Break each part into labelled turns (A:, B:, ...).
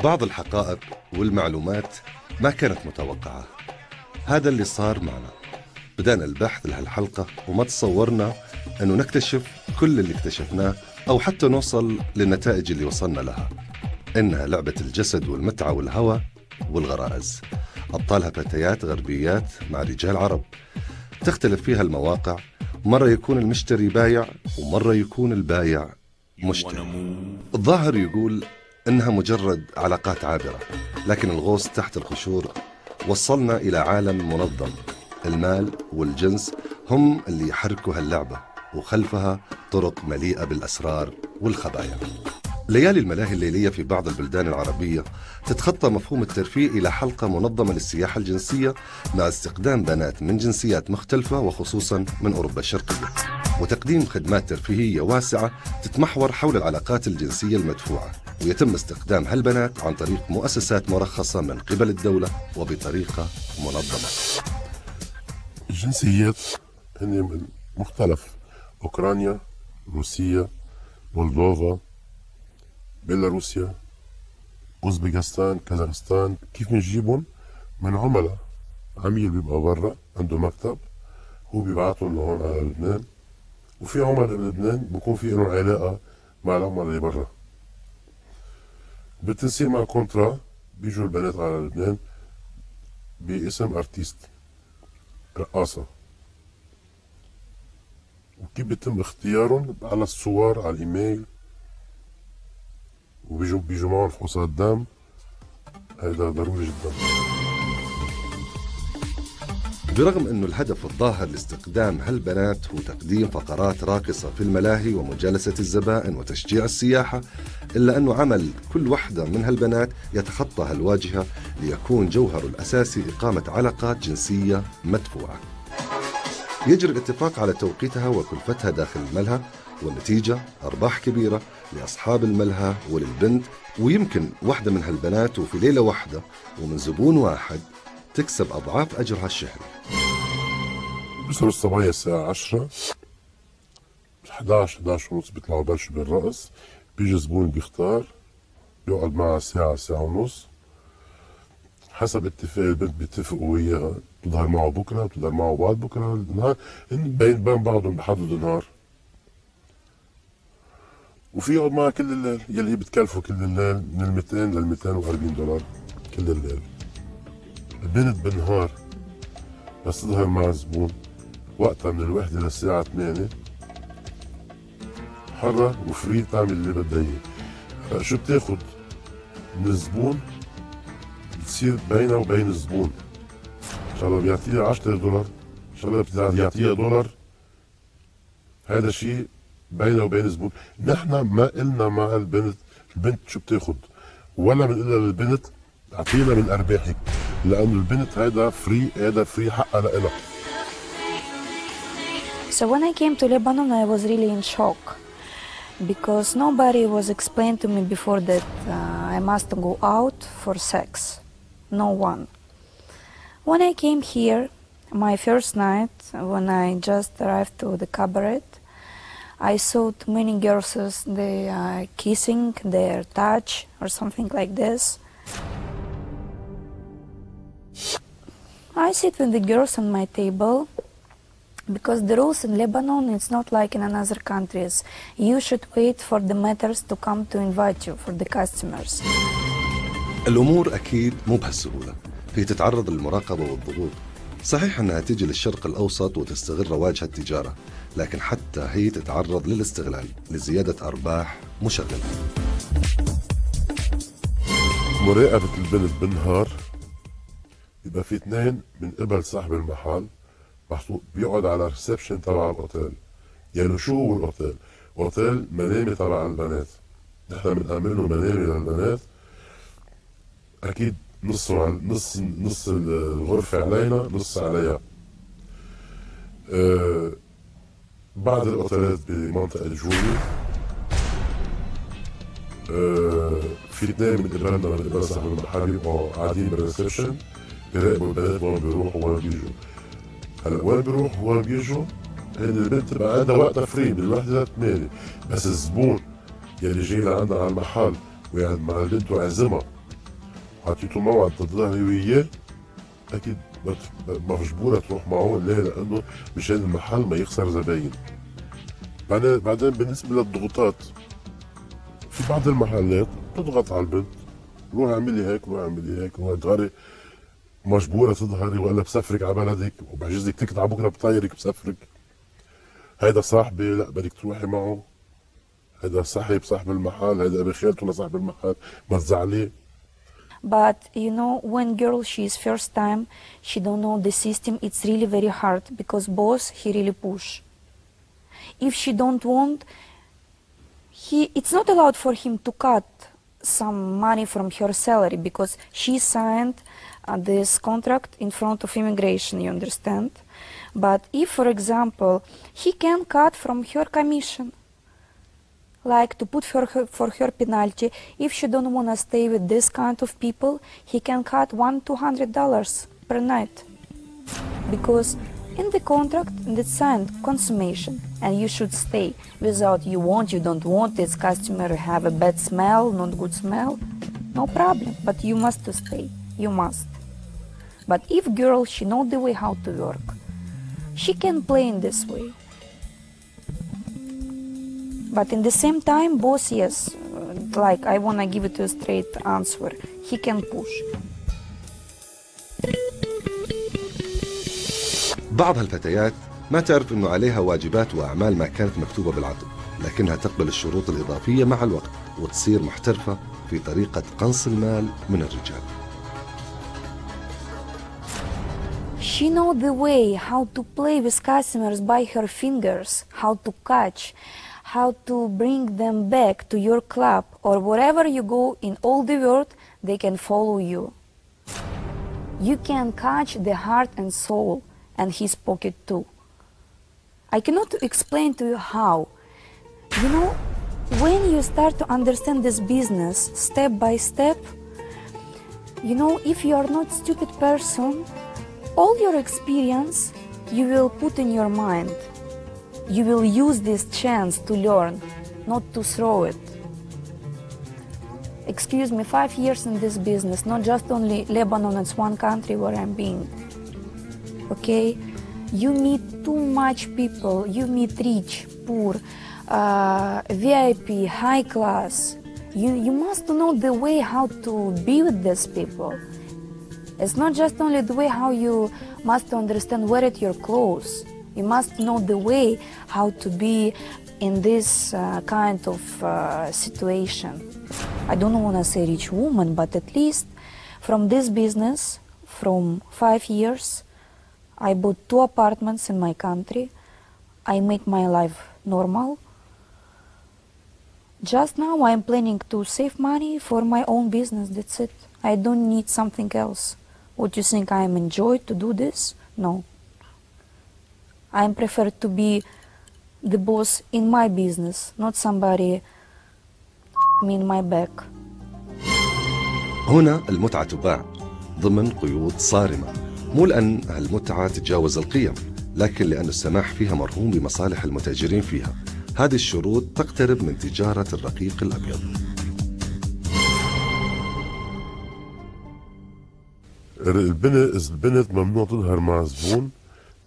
A: بعض الحقائق والمعلومات ما كانت متوقعة. هذا اللي صار معنا. بدأنا البحث لهالحلقة وما تصورنا أنه نكتشف كل اللي اكتشفناه أو حتى نوصل للنتائج اللي وصلنا لها، إنها لعبة الجسد والمتعة والهوى والغرائز، أبطالها فتيات غربيات مع رجال عرب، تختلف فيها المواقع، مرة يكون المشتري بايع ومرة يكون البايع مشتري. الظاهر يقول إنها مجرد علاقات عابرة، لكن الغوص تحت القشور وصلنا إلى عالم منظم. المال والجنس هم اللي يحركوا هاللعبة، وخلفها طرق مليئة بالأسرار والخبايا. ليالي الملاهي الليلية في بعض البلدان العربية تتخطى مفهوم الترفيه إلى حلقة منظمة للسياحة الجنسية مع استخدام بنات من جنسيات مختلفة وخصوصا من أوروبا الشرقية، وتقديم خدمات ترفيهية واسعة تتمحور حول العلاقات الجنسية المدفوعة، ويتم استخدام هالبنات عن طريق مؤسسات مرخصة من قبل الدولة وبطريقة منظمة.
B: الجنسيات هن من مختلف: أوكرانيا، روسيا، مولدوفا، بيلاروسيا، أوزبكستان، كازاخستان. كيف بنجيبهم؟ من عملاء، عميل بيبقى برا عنده مكتب، هو بيبعتهم لهون على لبنان، وفي عملاء بلبنان بكون في لهم علاقة مع العملاء اللي برا. بالتنسيق مع contrat بيجوا البنات على لبنان باسم artiste، رقاصة. وكيف بيتم اختيارهم؟ على الصور، على الايميل، وبيجوا معهم فحوصات دم. هذا ضروري جدا.
A: برغم أنه الهدف الظاهر لاستخدام هالبنات هو تقديم فقرات راقصة في الملاهي ومجالسة الزبائن وتشجيع السياحة، إلا أنه عمل كل واحدة من هالبنات يتخطى هالواجهة ليكون جوهره الأساسي إقامة علاقات جنسية مدفوعة. يجري الاتفاق على توقيتها وكلفتها داخل الملهى، والنتيجة أرباح كبيرة لأصحاب الملهى وللبنت. ويمكن واحدة من هالبنات وفي ليلة واحدة ومن زبون واحد تكسب أضعاف أجرها الشهري.
B: بيصيروا الصبايا الساعة 10، 11، 11:30 بيطلعوا بلشوا بالرقص. بيجي زبون بيختار، بيقعد معها ساعة، ساعة ونص، حسب اتفاق البنت بيتفقوا وياها، بتظهر معه بكرة، بتظهر معه بعد بكرة النهار، بين بعضهم بحددوا النهار. وفي يقعد معها كل الليل، يلي بتكلفه كل الليل من 200 لل 240 دولار كل الليل. البنت بالنهار بس تظهر مع الزبون وقتها من 1 للساعة 8 حرة و free تعمل اللي بدها اياه. شو بتاخد من الزبون بتصير بينها وبين الزبون. ان شاء الله بيعطيها 10 دولار، ان شاء الله بيعطيها دولار، هذا شيء بينها وبين الزبون. نحن ما إلنا مع البنت، البنت شو بتاخد، ولا بنقول للبنت اعطينا من ارباحك، لانه البنت هذا free، هذا free حقها لإلها.
C: So when I came to Lebanon, I was really in shock because nobody was explained to me before that I must go out for sex. No one. When I came here, my first night, when I just arrived to the cabaret, I saw too many girls, they are kissing, their touch or something like this. I sit with the girls on my table because the rules in Lebanon, it's not like in another countries. You should wait for the matters to come to invite you, for the customers.
A: الأمور أكيد مو بهالسهولة، هي تتعرض للمراقبة والضغوط. صحيح أنها تيجي للشرق الأوسط وتستغل رواجها التجارة، لكن حتى هي تتعرض للاستغلال لزيادة أرباح مشغلها.
B: مراقبة البنت بالنهار يبقى في 2 من قبل صاحب المحل محطوط، بيقعد على ال reception تبع الاوتيل. يعني شو هو الاوتيل؟ اوتيل منامي تبع البنات، نحن بنأمن له منامي للبنات، اكيد نص نص نص الغرفة علينا، نص عليها. بعض الاوتيلات بمنطقة جوني في 2 من قبلنا من قبل صاحب المحل بيبقوا قاعدين بال reception بيراقبوا البنات وين بيروحوا وين بيجوا. هلا وين بيروحوا وين بيجوا؟ هن البنت بقى عندها وقتها free من 1 ل 8، بس الزبون يلي جاي لعندها على المحل ويقعد مع البنت وعزمها اعطيته موعد تظهري وياه، اكيد مجبوره تروح معه. ليه؟ لانه مشان المحل ما يخسر زباين. بعدين بالنسبة للضغوطات، في بعض المحلات بتضغط على البنت، روح اعملي هيك، روح اعملي هيك، روح اظهري، مجبوره تظهري والا بسفرك على بلدك وبحجز لك ticket على بكره بطيرك بسفرك. هيدا صاحبي، لا بدك تروحي معه، هيدا صاحب المحل، هيدا ابي خالته لصاحب المحل، ما تزعليه.
C: But you know, when girl she is first time, she don't know the system. It's really very hard because boss he really push. If she don't want, he it's not allowed for him to cut some money from her salary because she signed this contract in front of immigration. You understand? But if, for example, he can cut from her commission, like to put her for her penalty, if she don't want to stay with this kind of people, he can cut $100-200 per night, because in the contract it's signed consummation, and you should stay without you want, you don't want, this customer have a bad smell, not good smell, no problem, but you must to stay, you must. But if girl she know the way how to work, she can play in this way. But in the same time, boss, yes, like I want to give it a straight answer, he can push.
A: بعض هالفتيات ما تعرف أنه عليها واجبات وأعمال ما كانت مكتوبة بالعقد، لكنها تقبل الشروط الإضافية مع الوقت وتصير محترفة في طريقة قنص المال من الرجال.
C: She know the way how to play with customers by her fingers, how to catch, how to bring them back to your club or wherever you go in all the world, they can follow you. You can catch the heart and soul and his pocket too. I cannot explain to you how. You know, when you start to understand this business step by step, you know, if you are not stupid person, all your experience you will put in your mind. You will use this chance to learn, not to throw it. Excuse me, 5 years in this business, not just only Lebanon, it's one country where I'm being. Okay? You meet too much people, you meet rich, poor, VIP, high class. You must know the way how to be with these people. It's not just only the way how you must understand where it your clothes. You must know the way how to be in this kind of situation. I don't want to say rich woman, but at least from this business, from 5 years, I bought 2 apartments in my country. I make my life normal. Just now I'm planning to save money for my own business, that's it. I don't need something else. What you think, I am enjoyed to do this? No. I prefer to be the boss in my business, not somebody me in my back.
A: هنا المتعة تباع ضمن قيود صارمة، مو لأن المتعة تتجاوز القيم، لكن لأن السماح فيها مرهون بمصالح المتاجرين فيها. هذه الشروط تقترب من تجارة الرقيق الأبيض.
B: البنت ممنوع تظهر مع زبون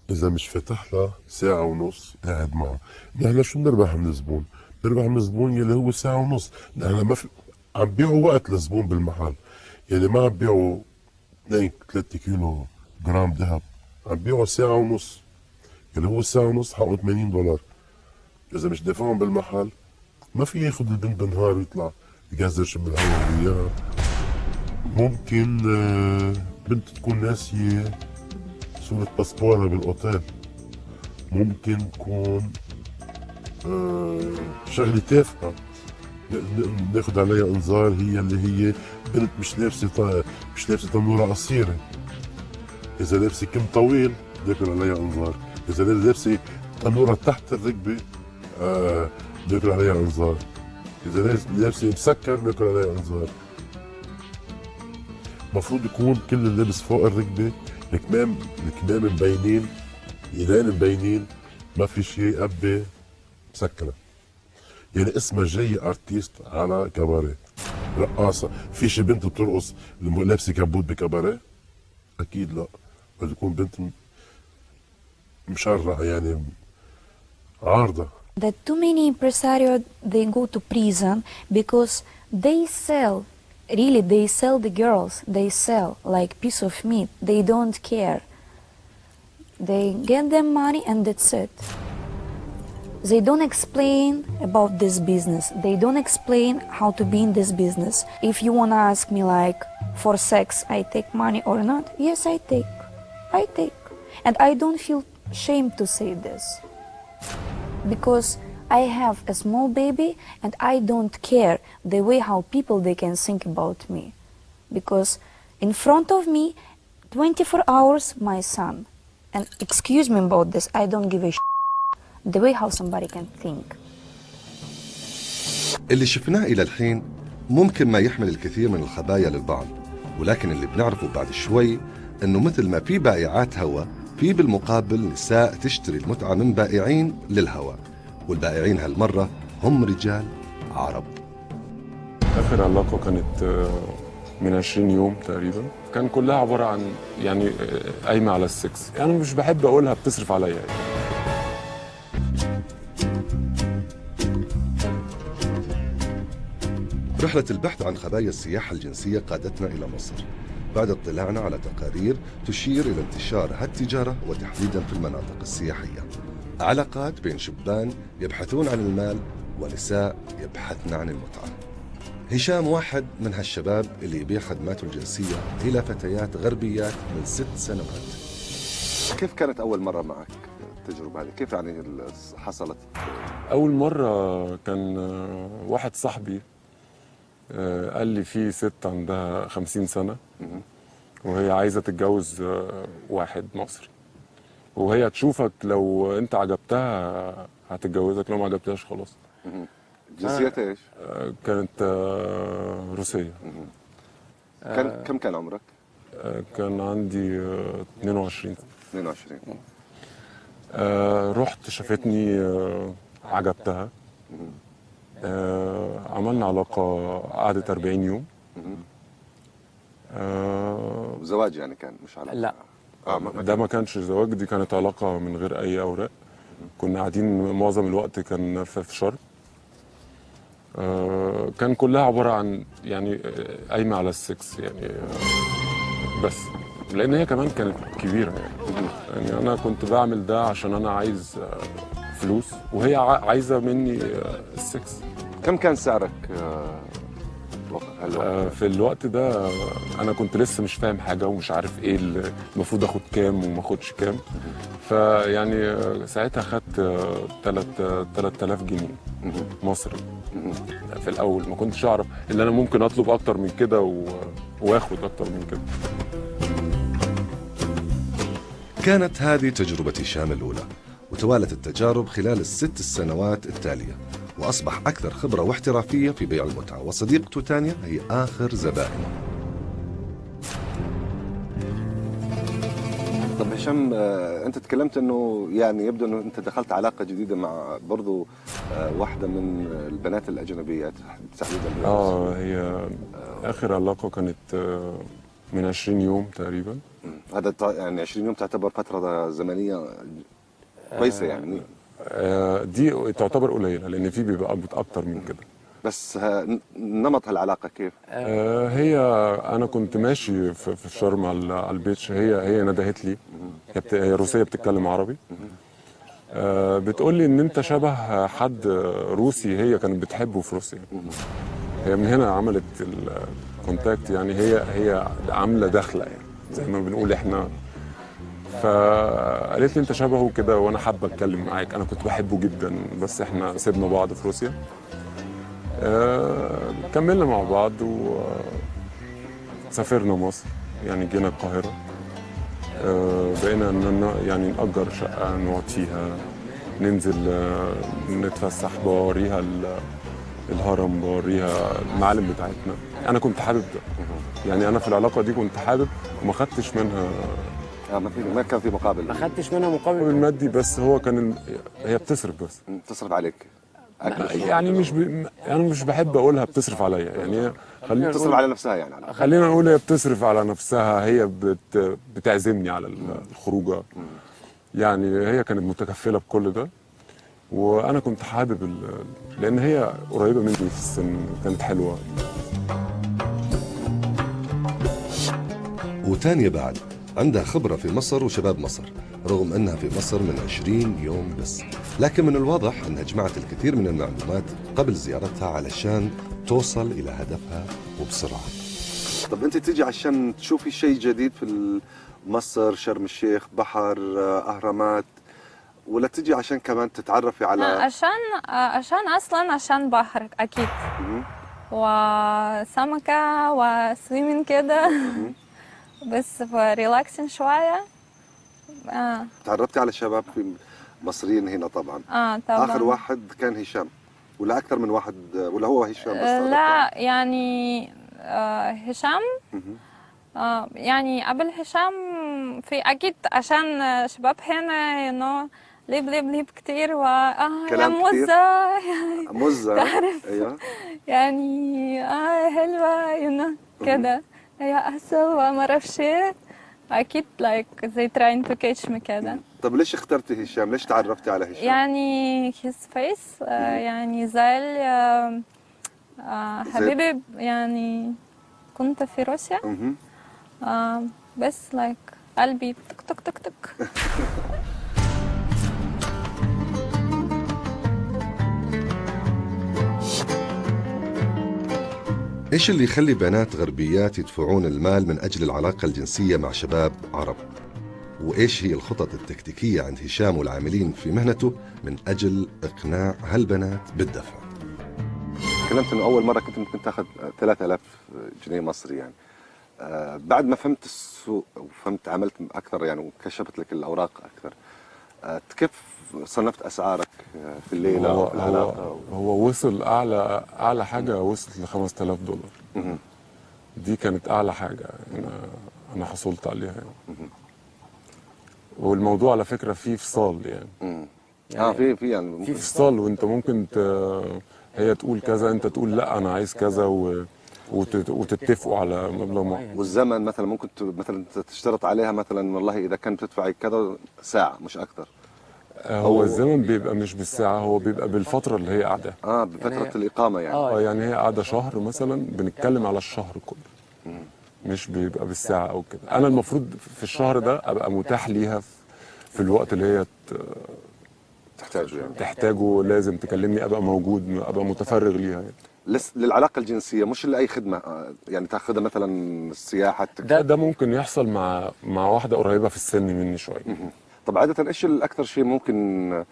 B: إذا مش فاتح لها ساعة ونص قاعد معه. نحن شو بنربح من الزبون؟ بنربح من الزبون يلي هو ساعة ونص. نحن ما في، عم بيعوا وقت للزبون بالمحل، يعني ما عم بيعوا 2 3 كيلو جرام ذهب، عم بيعوا ساعة ونص اللي هو ساعة ونص حقه $80. إذا مش دافعهم بالمحل ما في ياخذ البنت بالنهار ويطلع يجزر شم الهواء وياها. ممكن بنت تكون ناسية صورة باسبورها بالأوتيل، ممكن تكون شغلة تافهة ناخذ عليها انذار، هي اللي هي بنت مش لابسة تنورة قصيرة. إذا لابسة كم طويل ناكل عليها انذار، إذا لابسة تنورة تحت الركبة ناكل عليها انذار، إذا لابسة مسكر ناكل عليها انذار. المفروض يكون كل اللبس فوق الركبة، الكمام مبينين، الايدين مبينين، ما في شيء قبة مسكرة. يعني اسمها جاي artiste على كباريه. رقاصه، في شي بنت بترقص لابسه كبوت بكباريه؟ اكيد لا، بده تكون بنت مشرعة يعني عارضه.
C: That too many impresario they go to prison because they sell, really they sell the girls, they sell like piece of meat, they don't care. They get them money and that's it. They don't explain about this business. They don't explain how to be in this business. If you want to ask me like for sex I take money or not, yes I take. I take. And I don't feel shame to say this. Because I have a small baby and I don't care the way how people they can think about me. Because in front of me, 24 hours, my son. And excuse me about this, I don't give a the way how somebody can think.
A: اللي شفناه إلى الحين ممكن ما يحمل الكثير من الخبايا للبعض، ولكن اللي بنعرفه بعد شوي أنه مثل ما في بائعات هوى، في بالمقابل نساء تشتري المتعة من بائعين للهوى، والبائعين هالمرة هم رجال عرب.
D: آخر علاقة كانت من 20 يوم تقريبا، كان كلها عبارة عن يعني قايمة على السكس. أنا مش بحب أقولها بتصرف عليا يعني.
A: رحلة البحث عن خبايا السياحة الجنسية قادتنا إلى مصر بعد اطلاعنا على تقارير تشير إلى انتشار هالتجارة وتحديدا في المناطق السياحية. علاقات بين شبان يبحثون عن المال ونساء يبحثن عن المتعة. هشام واحد من هالشباب اللي يبيع خدماته الجنسية إلى فتيات غربيات من 6 سنوات. كيف كانت أول مرة معك التجربة هذه؟ كيف يعني حصلت؟
D: أول مرة كان واحد صاحبي قال لي في ست عندها 50 سنة وهي عايزة تتجوز واحد مصري، وهي تشوفك لو انت عجبتها هتتجوزك، لو ما عجبتهاش خلاص.
A: جنسيتها ايش؟
D: كانت روسية.
A: كم كان عمرك؟
D: كان عندي 22.
A: 22.
D: رحت شافتني، عجبتها. عملنا علاقة قعدت 40 يوم.
A: زواج يعني كان مش علاقة؟
E: لا.
D: ده ما كانش زواج، دي كانت علاقة من غير أي أوراق. كنا قاعدين معظم الوقت كان في شرم. كان كلها عبارة عن يعني قايمة على السكس يعني، بس لأن هي كمان كانت كبيرة يعني أنا كنت بعمل ده عشان أنا عايز فلوس وهي عايزة مني السكس.
A: كم كان سعرك
D: في الوقت ده؟ أنا كنت لسه مش فاهم حاجة ومش عارف إيه المفروض آخد كام وما آخدش كام، فيعني ساعتها خدت 3000 جنيه مصري. في الأول ما كنتش أعرف إن أنا ممكن أطلب أكتر من كده وآخد أكتر من كده.
A: كانت هذه تجربة هشام الأولى، وتوالت التجارب خلال ال6 سنوات التالية، وأصبح أكثر خبرة واحترافية في بيع المتعة، وصديقته تانيا هي آخر زبائنه. طب هشام، أنت تكلمت أنه يعني يبدو أنه أنت دخلت علاقة جديدة مع برضو واحدة من البنات الأجنبيات تحديدا.
D: هي آخر علاقة كانت من 20 يوم تقريبا.
A: هذا يعني 20 يوم تعتبر فترة زمنية كويسة يعني.
D: دي تعتبر قليلة لأن في بيبقى أكتر من كده.
A: بس نمط هالعلاقة كيف؟
D: هي أنا كنت ماشي في شرم على البيتش، هي ندهت لي، هي روسية بتتكلم عربي. بتقول لي إن أنت شبه حد روسي هي كانت بتحبه في روسيا. هي من هنا عملت ال contact يعني، هي عاملة دخلة يعني زي ما بنقول إحنا. فقالت لي انت شبهه كده وانا حابة اتكلم معاك، انا كنت بحبه جدا بس احنا سيبنا بعض في روسيا. كملنا مع بعض وسافرنا مصر، يعني جينا القاهرة. بقينا يعني نأجر شقه نقعد فيها، ننزل نتفسح، بوريها الهرم، بوريها المعالم بتاعتنا. انا كنت حابب ده يعني، انا في العلاقة دي كنت حابب وما خدتش منها
A: ما كان في مقابل،
E: ما خدتش منها مقابل
D: مادي، بس هو كان هي بتصرف، بس
A: بتصرف عليك
D: يعني. مش انا مش بحب اقولها بتصرف عليا يعني، خلينا
A: بتصرف
D: نقول
A: على نفسها يعني على.
D: خلينا نقول هي بتصرف على نفسها، هي بتعزمني على الخروجه. يعني هي كانت متكفله بكل ده، وانا كنت حابب لان هي قريبه مني في السن، كانت حلوة.
A: وتانية بعد عندها خبرة في مصر وشباب مصر، رغم أنها في مصر من 20 يوم بس، لكن من الواضح أنها جمعت الكثير من المعلومات قبل زيارتها علشان توصل إلى هدفها وبسرعة. طب أنت تيجي عشان تشوفي شيء جديد في مصر، شرم الشيخ، بحر، أهرامات، ولا تيجي عشان كمان تتعرفي على؟
E: عشان أصلا عشان بحر أكيد، وسمكة و swimming كده، بس relaxing شوية.
A: تعرفتي على شباب في مصريين هنا طبعا.
E: طبعا.
A: آخر واحد كان هشام، ولا أكثر من واحد، ولا هو هشام بس؟
E: لا يعني هشام، يعني قبل هشام في أكيد، عشان شباب هنا you know ليب ليب ليب كتير، و يا موزة
A: موزة
E: تعرف.
A: أيوة.
E: يعني حلوة you know كده، هي أصل وما اعرفش ايه، أكيد like they trying to catch me كده.
A: طب ليش اخترتي هشام؟ ليش تعرفتي على هشام؟
E: يعني his face، يعني زي حبيبي، يعني كنت في روسيا، بس like قلبي تك تك تك تك.
A: إيش اللي يخلي بنات غربيات يدفعون المال من أجل العلاقة الجنسية مع شباب عرب؟ وإيش هي الخطط التكتيكية عند هشام والعاملين في مهنته من أجل إقناع هالبنات بالدفع؟ تكلمت إنه أول مرة كنت ممكن تاخذ 3000 جنيه مصري يعني. بعد ما فهمت السوق وفهمت عملت أكثر يعني وكشفت لك الأوراق أكثر، كيف صنفت أسعارك في الليلة أو في العلاقة؟
D: هو وصل أعلى حاجة، وصلت ل $5000. دي كانت أعلى حاجة أنا حصلت عليها يعني. والموضوع على فكرة فيه فصال يعني.
A: يعني في يعني
D: في فصال، وأنت ممكن هي تقول كذا، أنت تقول لا أنا عايز كذا، وتتفقوا على مبلغ معين.
A: والزمن مثلا ممكن مثلا تشترط عليها مثلا والله إذا كان بتدفعي كذا ساعة مش أكثر.
D: هو الزمن بيبقى مش بالساعة، هو بيبقى بالفترة اللي هي قاعدة.
A: بفترة يعني الإقامة يعني.
D: يعني هي قاعدة شهر مثلا، بنتكلم على الشهر كله، مش بيبقى بالساعة أو كده. أنا المفروض في الشهر ده أبقى متاح ليها في الوقت اللي هي
A: تحتاجه يعني.
D: تحتاجه، لازم تكلمني، أبقى موجود، أبقى متفرغ ليها يعني.
A: للعلاقة الجنسية مش لأي خدمة يعني تاخذها مثلا السياحة.
D: ده ممكن يحصل مع واحدة قريبة في السن مني شوية.
A: طب عادة ايش الأكثر شيء ممكن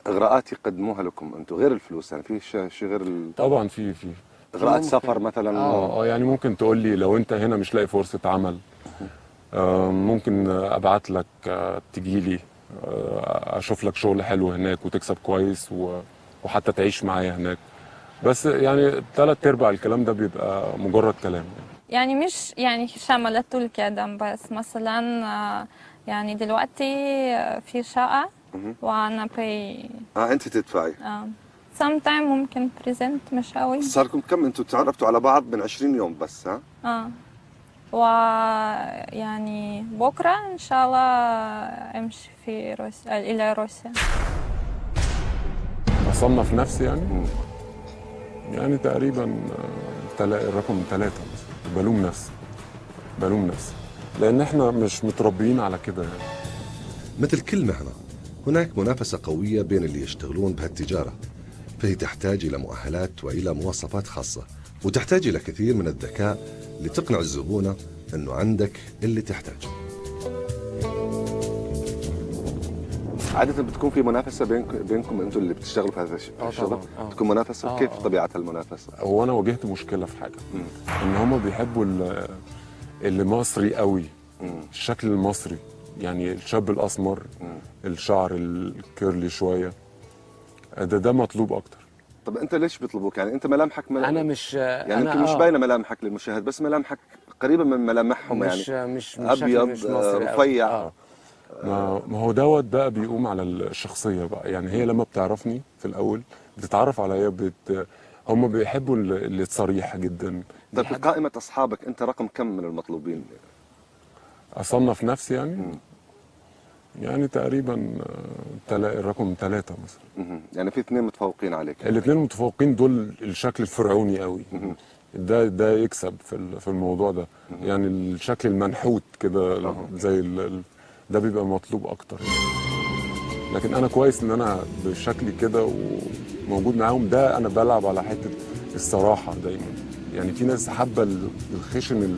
A: إغراءات يقدموها لكم أنتم غير الفلوس؟ يعني في شيء غير
D: طبعا في
A: إغراءات سفر مثلا.
D: يعني ممكن تقول لي لو أنت هنا مش لاقي فرصة عمل، ممكن أبعت لك، تجي لي، أشوف لك شغل حلو هناك وتكسب كويس، وحتى تعيش معايا هناك. بس يعني 3/4 الكلام ده بيبقى مجرد كلام
E: يعني. مش يعني هشام على طول كده، بس مثلا يعني دلوقتي في شقة وأنا pay.
A: أنت تدفعي.
E: Sometime ممكن present مش قوي.
A: صار لكم كم أنتم تعرفتوا على بعض؟ من 20 يوم بس ها؟
E: ويعني بكرة إن شاء الله أمشي في روسيا، إلى روسيا.
D: أصنف نفسي يعني؟ يعني تقريبا الرقم 3 مثلا. بلوم نفسي لأن احنا مش متربيين على كده يعني.
A: مثل كل مهنة هناك منافسة قوية بين اللي يشتغلون بهالتجارة، فهي تحتاج إلى مؤهلات وإلى مواصفات خاصة، وتحتاج إلى كثير من الذكاء لتقنع الزبونة أنه عندك اللي تحتاجه. عادة بتكون في منافسة بينكم انتم اللي بتشتغلوا في هذا الشغل؟ بتكون منافسة؟ كيف طبيعة المنافسة؟
D: هو أنا واجهت مشكلة في حاجة، إن هما بيحبوا اللي مصري قوي، الشكل المصري، يعني الشاب الأسمر، الشعر الكيرلي شوية، ده مطلوب أكتر.
A: طب أنت ليش بيطلبوك؟ يعني أنت ملامحك
F: أنا مش
A: يعني يمكن مش باينة ملامحك للمشاهد، بس ملامحك قريبة من ملامحهم يعني.
F: مش
A: أبيض،
F: مش مصري،
A: رفيع.
D: ما هو دوت بقى بيقوم على الشخصية بقى. يعني هي لما بتعرفني في الأول بتتعرف عليا، هم بيحبوا اللي صريح جدا،
A: طيب في قائمة اصحابك انت رقم كم من المطلوبين؟
D: اصنف نفسي يعني؟ يعني تقريبا رقم 3 مثلا.
A: يعني في 2 متفوقين عليك.
D: الاثنين المتفوقين دول الشكل الفرعوني قوي، ده يكسب في الموضوع ده. يعني الشكل المنحوت كده زي ده بيبقى مطلوب اكتر يعني. لكن انا كويس ان انا بشكلي كده وموجود معاهم. ده انا بلعب على حتة الصراحة دايما. يعني في ناس حابة الخشن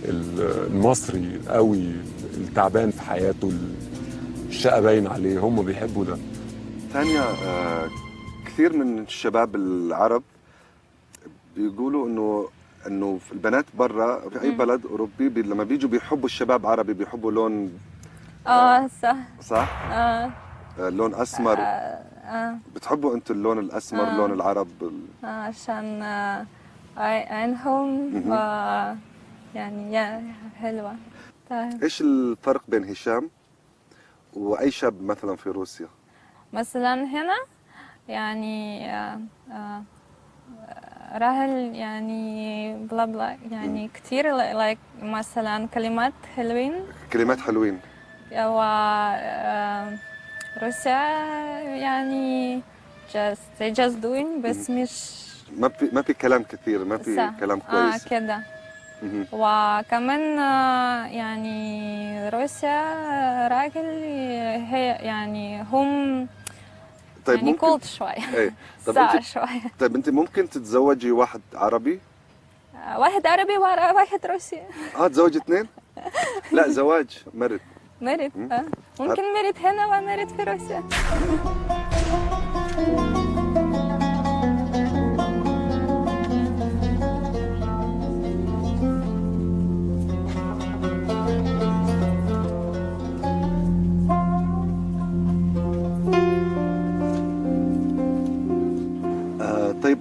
D: المصري القوي التعبان في حياته، الشقة باين عليه، هم بيحبوا ده.
A: ثانية، كثير من الشباب العرب بيقولوا انه البنات برا في اي بلد اوروبي لما بيجوا بيحبوا الشباب عربي، بيحبوا لون
E: صح
A: صح، لون اسمر. بتحبوا انتم اللون الاسمر، لون العرب؟
E: عشان عينهم يعني يا حلوة. طيب
A: ايش الفرق بين هشام واي شاب مثلا في روسيا؟
E: مثلا هنا يعني راهل يعني بلا بلا يعني كثير، like مثلا كلمات حلوين،
A: كلمات حلوين.
E: و روسيا يعني just they just doing، بس مش
A: ما في كلام كثير، ما في كلام كويس
E: كده. وكمان يعني روسيا راجل هي يعني هم
A: طيب
E: يعني
A: ممكن
E: cold شوية.
A: ايه طب انت شوية. طيب انت ممكن تتزوجي واحد عربي؟
E: واحد عربي وواحد روسي.
A: تزوجي 2؟ لا زواج married.
E: married ممكن married هنا و married في روسيا.
A: طيب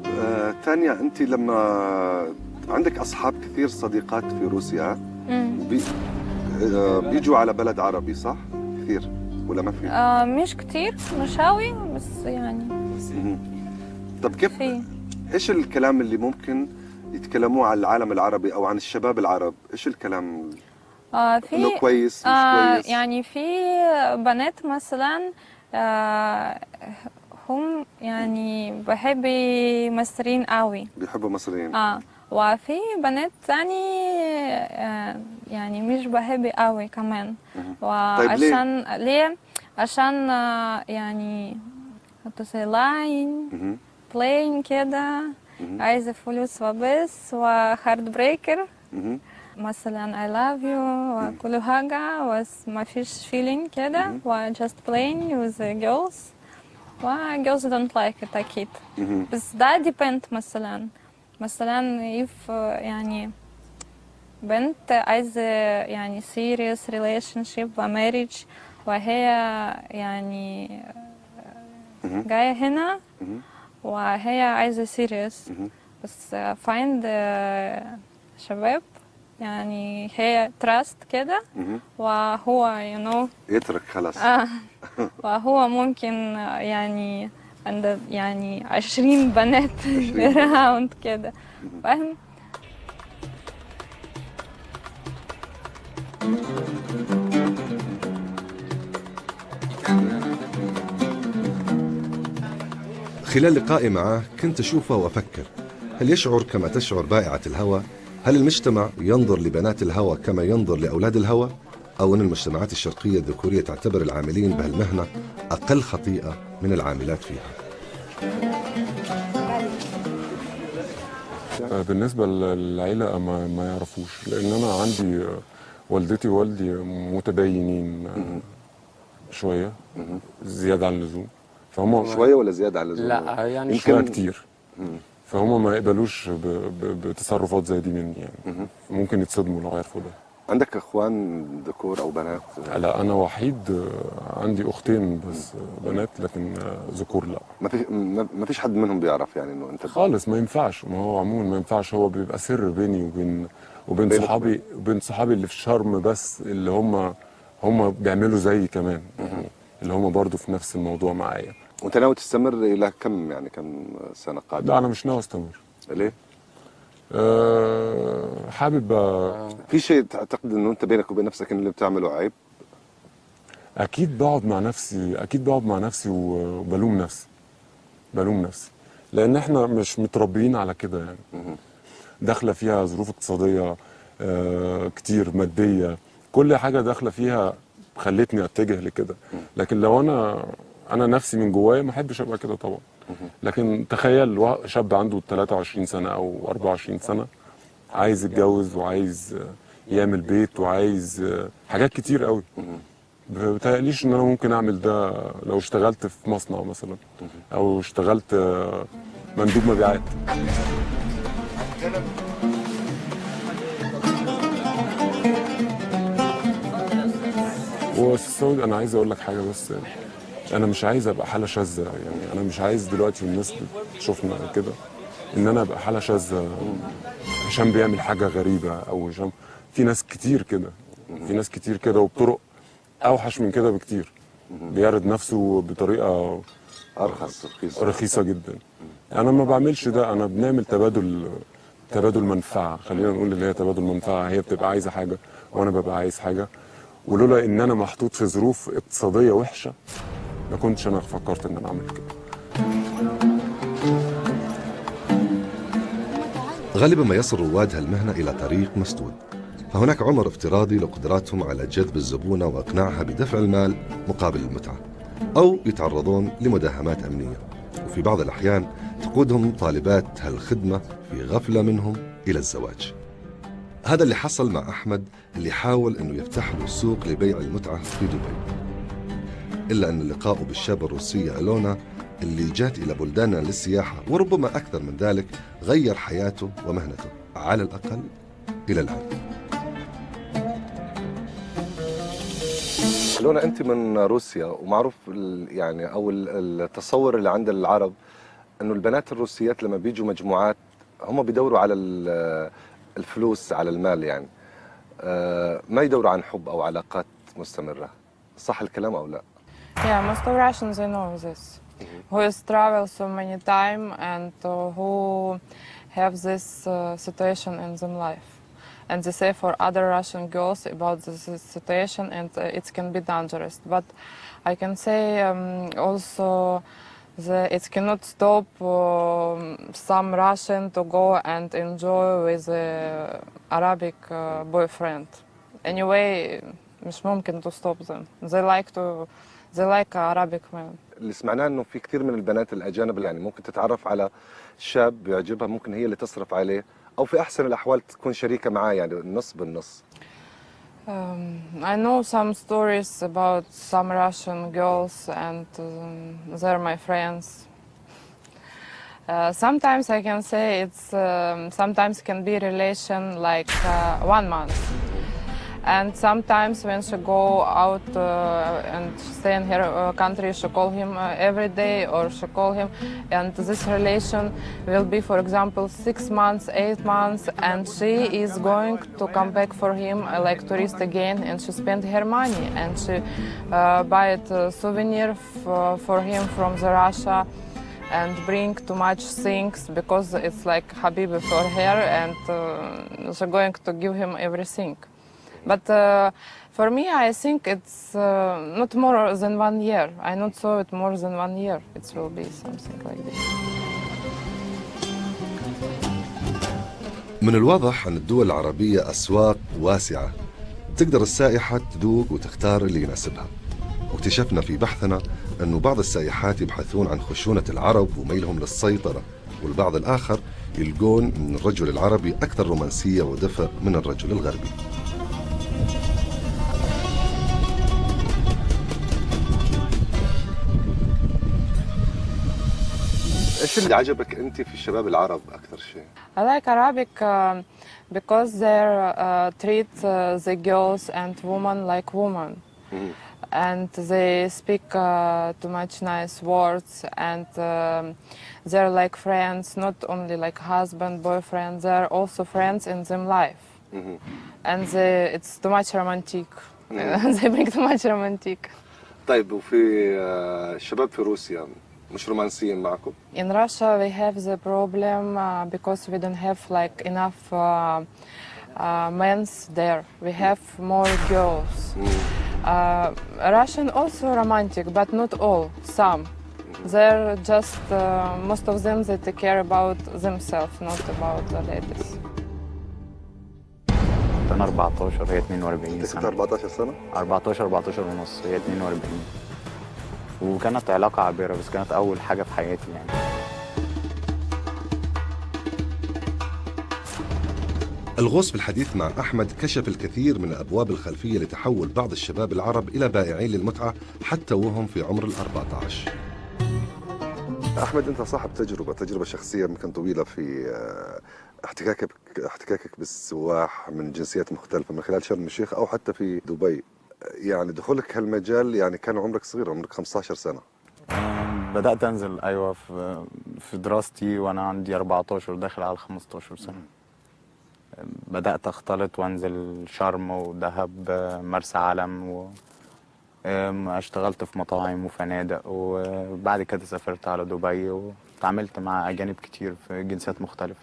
A: تانيا، انت لما عندك اصحاب كثير صديقات في روسيا بيجوا على بلد عربي صح؟ كثير ولا ما في؟
E: مش كثير، مش قوي بس يعني.
A: طب كيف في؟ ايش الكلام اللي ممكن يتكلموه عن العالم العربي او عن الشباب العرب؟ ايش الكلام؟
E: في
A: انه كويس مش كويس؟
E: يعني في بنات مثلا هم يعني بحب مصريين قوي،
A: بيحبوا مصريين.
E: وفي بنات تاني يعني مش بحب قوي كمان. وعشان طيب ليه؟ عشان يعني lying playing كده، عايزة فلوس وبس، و heart breaker مثلا I love you وكل حاجة، بس ما فيش feeling كده، و just playing with the girls، و girls don't like it أكيد. بس ده depend. مثلا if يعني بنت عايزة يعني serious relationship و marriage، وهي يعني جاية هنا وهي عايزة serious، بس find شباب يعني هي trust كده، وهو you know
A: يترك خلاص.
E: وهو ممكن يعني عند يعني 20 بنات around كده، فاهم؟
A: خلال لقائي معه كنت أشوفه وأفكر، هل يشعر كما تشعر بائعة الهوى؟ هل المجتمع ينظر لبنات الهوى كما ينظر لأولاد الهوى؟ أو أن المجتمعات الشرقية الذكورية تعتبر العاملين بهالمهنة أقل خطيئة من العاملات فيها؟
D: بالنسبة للعيلة ما يعرفوش، لأن أنا عندي والدتي ووالدي متدينين شوية زيادة عن اللزوم. فهم
A: شوية ولا زيادة عن اللزوم؟
F: لا يعني
D: شوية كتير. فهم ما يقبلوش بتصرفات زي دي مني يعني. ممكن يتصدموا لو عرفوا ده.
A: عندك اخوان ذكور او بنات؟
D: لا انا وحيد، عندي اختين بس بنات، لكن ذكور لا.
A: ما فيش حد منهم بيعرف يعني انه انت
D: خالص؟ ما ينفعش، ما هو عموما ما ينفعش، هو بيبقى سر بيني وبين صحابي، وبين صحابي اللي في شرم بس، اللي هم بيعملوا زيي كمان يعني، اللي هم برضو في نفس الموضوع معايا.
A: وانت ناوي تستمر الى كم يعني كم سنة قادمة؟
D: لا انا مش ناوي استمر.
A: ليه؟
D: حابب
A: في شيء تعتقد انه انت بينك وبين نفسك ان اللي بتعمله عيب؟
D: اكيد بقعد مع نفسي، اكيد بقعد مع نفسي وبلوم نفسي، بلوم نفسي لان احنا مش متربيين على كده يعني. داخله فيها ظروف اقتصادية كتير، مادية، كل حاجة داخله فيها خلتني اتجه لكده. لكن لو انا نفسي من جوايا ما احبش ابقى كده طبعا. لكن تخيل شاب عنده 23 سنة او 24 سنة عايز يتجوز وعايز يعمل بيت وعايز حاجات كتير قوي. بتهيأليش ان انا ممكن اعمل ده لو اشتغلت في مصنع مثلا او اشتغلت مندوب مبيعات. واستاذ انا عايز اقول لك حاجة، بس انا مش عايز ابقى حاله شاذة يعني. انا مش عايز دلوقتي الناس بتشوفنا كده ان انا ابقى حاله شاذة، هشام بيعمل حاجة غريبة او هشام. في ناس كتير كده، في ناس كتير كده وبطرق اوحش من كده بكتير، بيعرض نفسه بطريقة
A: ارخص، رخيصة،
D: رخيصة جدا. انا ما بعملش ده، انا بنعمل تبادل منفعه، خلينا نقول اللي هي تبادل منفعه. هي بتبقى عايزه حاجة وانا ببقى عايز حاجة، ولولا ان انا محطوط في ظروف اقتصادية وحشة ما كنتش انا فكرت ان انا اعمل كده.
A: غالبا ما يصل رواد هالمهنه الى طريق مسدود، فهناك عمر افتراضي لقدراتهم على جذب الزبونة وإقناعها بدفع المال مقابل المتعة، أو يتعرضون لمداهمات أمنية، وفي بعض الأحيان تقودهم طالبات هالخدمة في غفلة منهم إلى الزواج. هذا اللي حصل مع أحمد اللي حاول أنه يفتح له سوق لبيع المتعة في دبي، إلا أن لقاؤه بالشابة الروسية ألونا اللي جات إلى بلداننا للسياحة وربما أكثر من ذلك غير حياته ومهنته على الأقل إلى الآن. ألونا، أنت من روسيا، ومعروف يعني أو التصور اللي عند العرب أنه البنات الروسيات لما بيجوا مجموعات هم بيدوروا على الفلوس، على المال يعني، ما يدوروا عن حب أو علاقات مستمرة. صح الكلام أو لا؟
F: Yeah, most of Russians they know this. Who is travel so many time and who have this situation in them life. And they say for other Russian girls about this situation, and it can be dangerous. But I can say also that it cannot stop some Russian to go and enjoy with Arabic boyfriend. Anyway, مش ممكن to stop them. They like Arabic men.
A: اللي سمعناه انه في كثير من البنات الاجانب يعني ممكن تتعرف على شاب بيعجبها، ممكن هي اللي تصرف عليه، او في احسن الاحوال تكون شريكه معاه، يعني النص بالنص.
F: I know some stories about some Russian girls, and they're my friends. Sometimes I can say it's sometimes can be relation like 1 month. And sometimes when she go out and stay in her country, she call him every day, or she call him, and this relation will be, for example, 6 months, 8 months, and she is going to come back for him like tourist again, and she spend her money, and she buy it souvenir for him from the Russia, and bring too much things because it's like habibi for her, and she's going to give him everything. But for me, I think it's not more than 1 year. I not saw it more than 1 year. It will be something like this.
A: من الواضح أن الدول العربية أسواق واسعة تقدر السائحة تذوق وتختار اللي يناسبها. واكتشفنا في بحثنا أنه بعض السائحات يبحثون عن خشونة العرب وميلهم للسيطرة، والبعض الآخر يلقون أن الرجل العربي أكثر رومانسية ودفء من الرجل الغربي. ايش اللي عجبك انت في الشباب العرب اكثر شيء؟
F: I like Arabic because they treat the girls and women like women. And they speak too much nice words, and they're like friends, not only like husband, boyfriend, they're also friends in them life. And it's too much romantic. They bring too much romantic.
A: طيب، وفي الشباب في روسيا مش رومانسيين معكم؟
F: In Russia we have the problem because we don't have like enough men there. We have more girls. Russian also romantic, but not all. Some. They're just most of them they take care about themselves, not about the ladies.
G: كنت انا 14، هي 42
A: انت كنت
G: سنة.
A: 14 سنة؟
G: 14 14 ونص، هي 42. وكانت علاقة عابرة، بس كانت أول حاجة في حياتي يعني.
A: الغوص بالحديث مع أحمد كشف الكثير من الأبواب الخلفية لتحول بعض الشباب العرب إلى بائعين للمتعة حتى وهم في عمر 14. أحمد، أنت صاحب تجربة شخصية يمكن طويلة في احتكاكك بالسواح من جنسيات مختلفة من خلال شرم الشيخ أو حتى في دبي. يعني دخولك هالمجال يعني كان عمرك صغير، عمرك 15 سنة.
G: بدأت أنزل أيوة في دراستي وأنا عندي 14 داخل على 15 سنة. بدأت أختلط وأنزل شرم ودهب، مرسى علم، اشتغلت في مطاعم وفنادق، وبعد كده سافرت على دبي وتعاملت مع أجانب كتير في جنسيات مختلفة.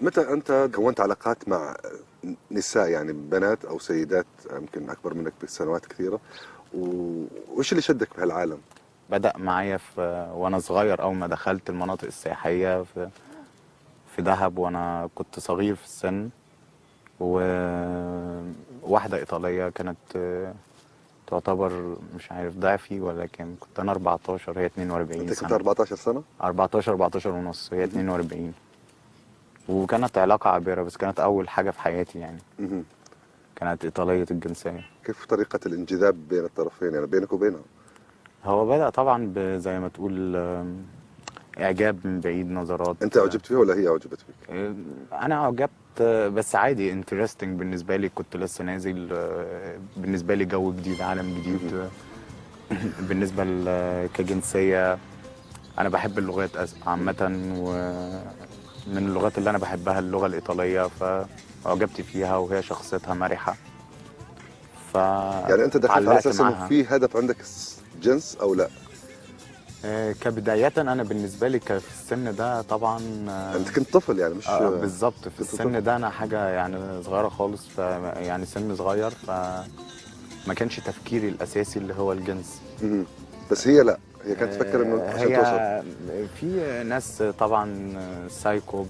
A: متى أنت كونت علاقات مع نساء، يعني بنات أو سيدات يمكن أكبر منك بسنوات كثيرة، وإيش اللي شدك بهالعالم؟
G: بدأ معايا وأنا صغير، أول ما دخلت المناطق السياحية في دهب وأنا كنت صغير في السن، وواحدة إيطالية كانت تعتبر مش عارف ضعفي ولا كام، كنت أنا 14 هي 42
A: أنت كنت
G: سنة.
A: 14 سنة؟
G: 14 14 ونص، هي 42. وكانت علاقة عابرة، بس كانت أول حاجة في حياتي يعني. كانت إيطالية الجنسية.
A: كيف طريقة الانجذاب بين الطرفين، يعني بينك وبينها؟
G: هو بدأ طبعا زي ما تقول إعجاب من بعيد، نظرات.
A: أنت أعجبت فيها ولا هي أعجبت فيك؟
G: أنا أعجبت، بس عادي، interesting بالنسبة لي، كنت لسه نازل، بالنسبة لي جو جديد، عالم جديد. بالنسبة كجنسية أنا بحب اللغات عامة، ومن اللغات اللي أنا بحبها اللغة الإيطالية، فأعجبت فيها، وهي شخصيتها مرحة.
A: يعني أنت دخلت على أساس إنه في هدف عندك جنس أو لا؟
G: كبداية أنا بالنسبة لي في السن ده طبعا.
A: أنت كنت طفل يعني، مش
G: بالظبط، في السن ده أنا حاجة يعني صغيرة خالص، يعني سن صغير، فما كانش تفكيري الأساسي اللي هو الجنس.
A: بس هي لا، هي كانت تفكر إنه عشان توصل.
G: في ناس طبعا سايكو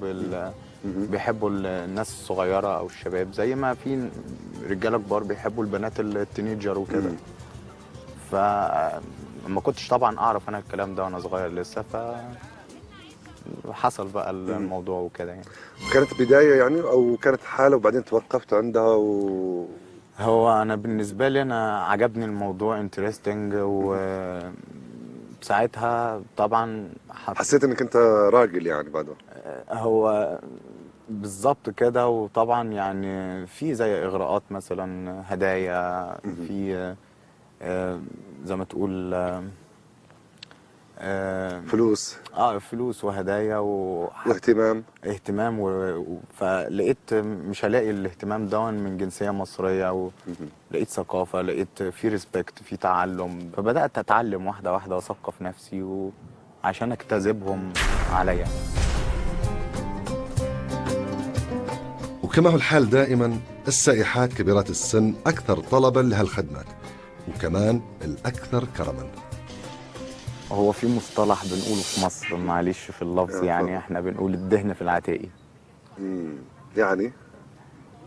G: بيحبوا الناس الصغيرة أو الشباب، زي ما في رجالة كبار بيحبوا البنات ال teenager وكده. فما كنتش طبعا اعرف انا الكلام ده وانا صغير لسه، فحصل بقى الموضوع وكده يعني.
A: كانت بداية يعني، او كانت حاله وبعدين توقفت عندها
G: هو انا بالنسبة لي انا عجبني الموضوع، interesting، وساعتها طبعا
A: حسيت انك انت راجل يعني بعدها.
G: هو بالظبط كده. وطبعا يعني في زي اغراءات مثلا، هدايا، في زي ما تقول
A: فلوس،
G: فلوس وهدايا
A: واهتمام،
G: اهتمام فلقيت مش هلاقي الاهتمام ده من جنسية مصرية، ولقيت ثقافة، لقيت في respect، في تعلم، فبدات اتعلم واحدة واحدة واثقف نفسي عشان اجتذبهم عليا.
A: وكما هو الحال دائما، السائحات كبيرات السن اكثر طلبا لهالخدمات، وكمان الأكثر كرماً.
G: هو في مصطلح بنقوله في مصر، معلش في اللفظ يعني، احنا بنقول الدهن في العتاقي.
A: يعني؟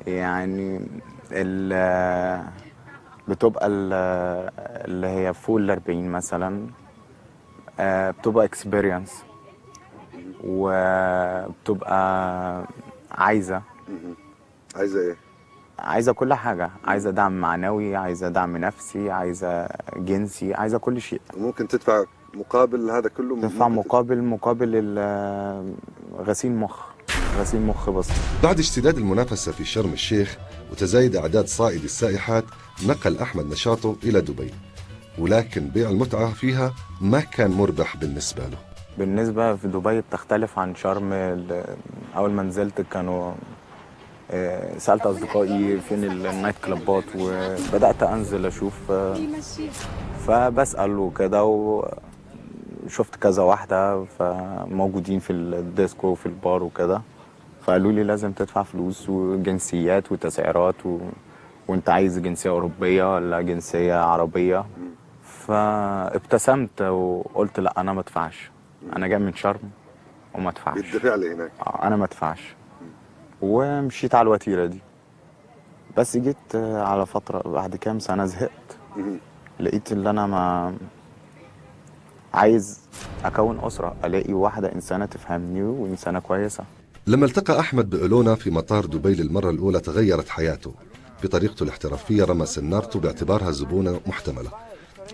G: يعني بتبقى اللي هي فوق 40 مثلا، بتبقى experience، وبتبقى عايزة.
A: عايزة ايه؟
G: عايزة كل حاجة، عايزة دعم معنوي، عايزة دعم نفسي، عايزة جنسي، عايزة كل شيء.
A: ممكن تدفع مقابل هذا كله؟
G: تدفع مقابل غسيل مخ، غسيل مخ بس.
A: بعد اشتداد المنافسة في شرم الشيخ وتزايد أعداد صائدي السائحات، نقل أحمد نشاطه إلى دبي، ولكن بيع المتعة فيها ما كان مربح بالنسبة له.
G: بالنسبة في دبي بتختلف عن شرم. أول ما نزلت كانوا سألت أصدقائي فين ال night club ات، وبدأت أنزل أشوف، فبسأل وكده، شفت كذا واحدة فموجودين في الديسكو وفي البار وكده، فقالوا لي لازم تدفع فلوس وجنسيات وتسعيرات وانت عايز جنسية أوروبية ولا جنسية عربية. فابتسمت وقلت لا أنا ما ادفعش، أنا جاي من شرم وما ادفعش.
A: بيدفع لي هناك.
G: أنا ما ادفعش، ومشيت على الوتيرة دي. بس جيت على فترة بعد كام سنة زهقت، لقيت اللي أنا ما عايز أكون أسرة، ألاقي واحدة إنسانة تفهمني وإنسانة كويسة.
A: لما التقى أحمد بألونا في مطار دبي للمرة الأولى تغيرت حياته. بطريقته الاحترافية رمى سنارته باعتبارها زبونة محتملة،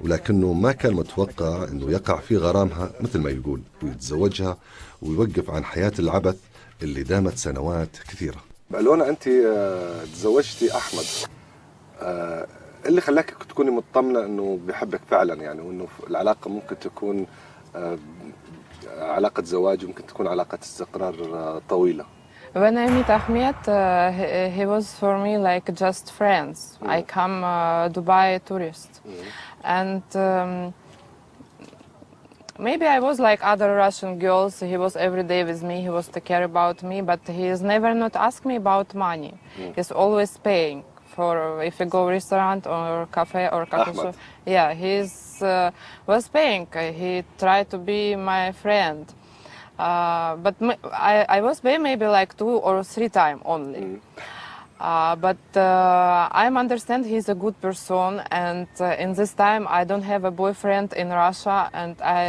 A: ولكنه ما كان متوقع أنه يقع في غرامها مثل ما يقول ويتزوجها ويوقف عن حياة العبث اللي دامت سنوات كثيرة. ألونا، أنت تزوجتي أحمد، اللي خلاك تكوني مطمنة أنه بحبك فعلا يعني، وأنه العلاقة ممكن تكون علاقة زواج وممكن تكون علاقة استقرار طويلة؟
F: When I meet Ahmed, he was for me like just friends. I come Dubai tourist, and maybe I was like other Russian girls. He was every day with me. He was to care about me, but he is never not ask me about money. He's always paying for if we go restaurant or cafe or coffee shop. Yeah, he's was paying. He tried to be my friend. But I was paying maybe like 2 or 3 times only. But I understand he's a good person, and in this time I don't have a boyfriend in Russia, and I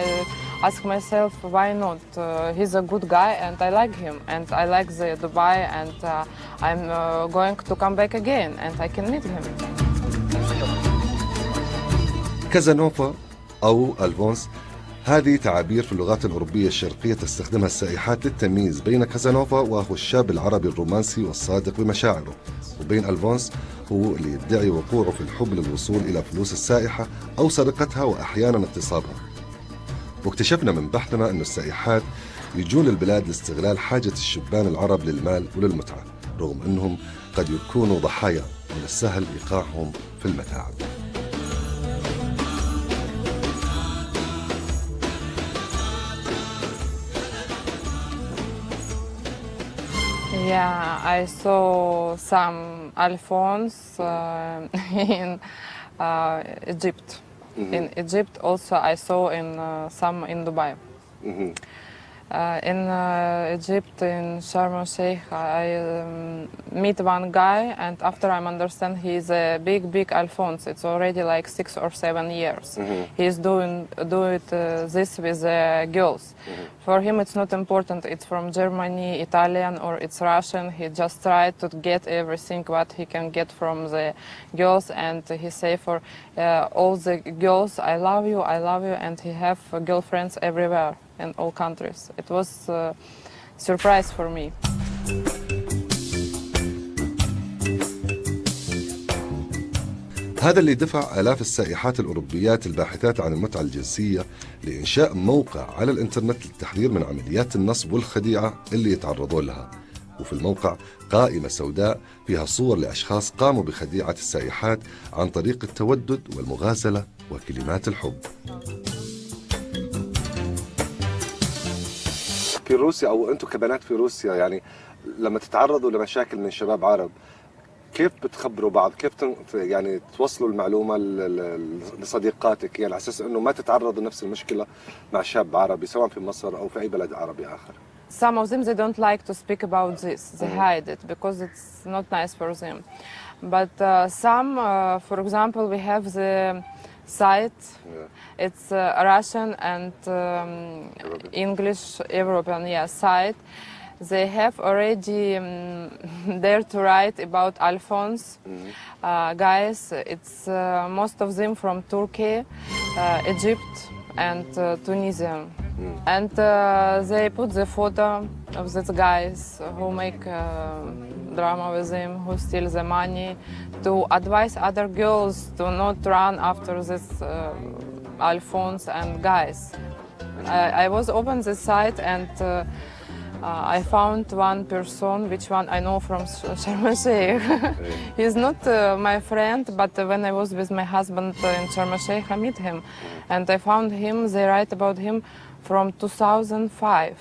F: ask myself why not? He's a good guy and I like him, and I like the Dubai, and I'm going to come back again and I can meet him.
A: كازانوفا أو ألفونس، هذه تعابير في اللغات الأوروبية الشرقية تستخدمها السائحات للتمييز بين كازانوفا وهو الشاب العربي الرومانسي والصادق بمشاعره، وبين ألفونس هو اللي يدعي وقوعه في الحب للوصول إلى فلوس السائحة أو سرقتها وأحيانا اغتصابها. واكتشفنا من بحثنا أن السائحات يجون للبلاد لاستغلال حاجة الشبان العرب للمال وللمتعة، رغم أنهم قد يكونوا ضحايا من السهل إيقاعهم في المتاعب.
F: Yeah, I saw some Alphonse in Egypt. In Egypt also I saw in some in Dubai. In Egypt, in Sharm el-Sheikh, I meet one guy, and after I understand he is a big, big Alphonse. It's already like 6 or 7 years. He's doing this with girls. For him, it's not important. It's from Germany, Italian, or it's Russian. He just tried to get everything what he can get from the girls, and he say for all the girls, I love you, I love you, and he have girlfriends everywhere in all countries. It was a surprise for me.
A: هذا اللي دفع آلاف السائحات الأوروبيات الباحثات عن المتعة الجنسية لإنشاء موقع على الإنترنت للتحذير من عمليات النصب والخديعة اللي يتعرضون لها. وفي الموقع قائمة سوداء فيها صور لأشخاص قاموا بخديعة السائحات عن طريق التودد والمغازلة وكلمات الحب. في روسيا أو أنتم كبنات في روسيا، يعني لما تتعرضوا لمشاكل من شباب عرب كيف بتخبروا بعض؟ كيف يعني توصلوا المعلومة لصديقاتك، يعني على أساس أنه ما تتعرضوا لنفس المشكلة مع شاب عربي سواء في مصر أو في أي بلد عربي آخر؟
F: Some of them, they don't like to speak about this. They hide it because it's not nice for them. But some, for example, we have the site. It's Russian and English European site. They have already there to write about Alphonse guys. It's most of them from Turkey, Egypt, and Tunisia. And they put the photo of these guys who make drama with them, who steal the money, to advise other girls to not run after this Alphonse and guys. I was open the site and I found one person, which one I know from Sharm el Sheikh. He's not my friend, but when I was with my husband in Sharm el Sheikh, I met him. And I found him, they write about him from 2005.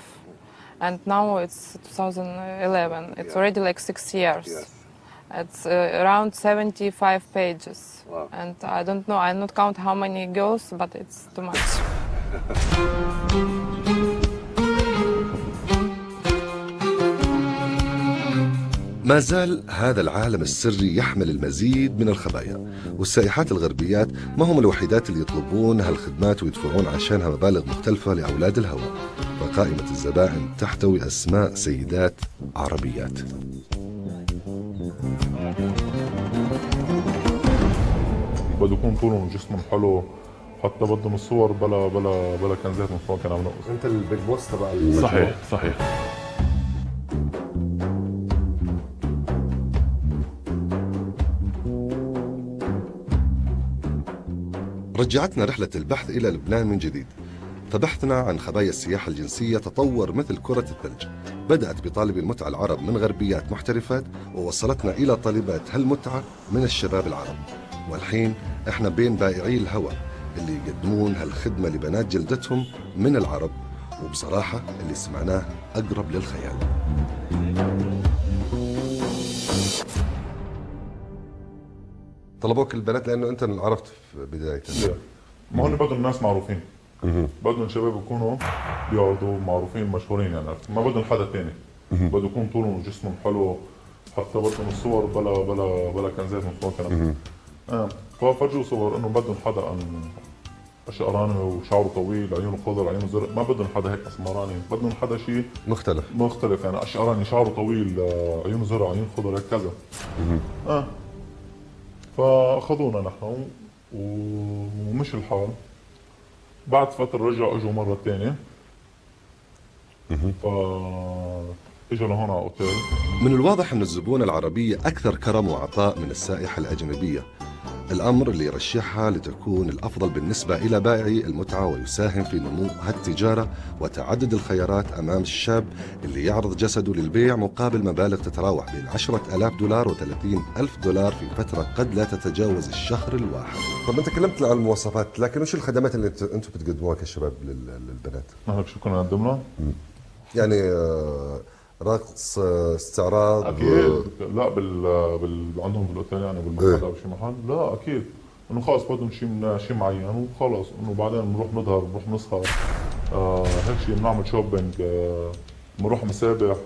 F: And now it's 2011. It's already like 6 years.
A: Yes.
F: It's around 75 pages.
A: Wow.
F: And I don't know, I not count how many girls, but it's too much.
A: ما زال هذا العالم السري يحمل المزيد من الخبايا، والسائحات الغربيات ما هم الوحيدات اللي يطلبون هالخدمات ويدفعون عشانها مبالغ مختلفة لأولاد الهوى. فقائمة الزبائن تحتوي أسماء سيدات عربيات.
H: بده يكون طولهم وجسمهم حلو، حتى بدهم الصور بلا بلا بلا كنزات من فوق كان عم نقص.
A: انت ال big boss تبع المشروع.
H: صحيح صحيح.
A: رجعتنا رحلة البحث إلى لبنان من جديد، فبحثنا عن خبايا السياحة الجنسية تطور مثل كرة الثلج. بدأت بطالب المتعة العرب من غربيات محترفات، ووصلتنا إلى طالبات هالمتعة من الشباب العرب. والحين إحنا بين بائعي الهوى اللي يقدمون هالخدمة لبنات جلدتهم من العرب، وبصراحة اللي سمعناه أقرب للخيال. طلبوك البنات لأنه أنت عرفت في بداية.
H: ما هن بدهم ناس معروفين، بدهم شباب يكونوا بيعرضوا معروفين مشهورين، يعني ما بدهم حدا ثاني، بده يكون طولهم وجسمهم حلو، حتى بدهم الصور بلا بلا بلا كنزات من فوق كلام. ففرجوا صور انه بدهم حدا اشقراني وشعره طويل، عيونه خضر، عيونه زرق، ما بدهم حدا هيك اسمراني، بدهم حدا شيء
A: مختلف
H: مختلف، يعني اشقراني شعره طويل، عيونه زرق، عيونه خضر، هيك كذا. فاخذونا نحن ومشي الحال. بعد فترة رجعوا اجوا مرة ثانية. فاجوا لهون على الاوتيل.
A: من الواضح ان الزبونة العربية اكثر كرم وعطاء من السائحة الأجنبية، الأمر اللي يرشحها لتكون الأفضل بالنسبة إلى بائعي المتعة، ويساهم في نمو هالتجارة وتعدد الخيارات أمام الشاب اللي يعرض جسده للبيع مقابل مبالغ تتراوح بين 10,000 دولار و30,000 دولار في فترة قد لا تتجاوز الشهر الواحد. طب أنت كلمت عن المواصفات، لكن وش الخدمات اللي أنتم بتقدموها كشباب للبنات؟
H: نحن شو كنا نقدم لهم؟
A: يعني رقص، استعراض؟
H: اكيد لا، عندهم بالاوتيل يعني بالمحل او شيء محل، لا اكيد انه خلص بدهم شيء معين وخلص، انه بعدين بنروح نظهر، بنروح نسهر، هيك شيء، بنعمل shopping، بنروح مسابح،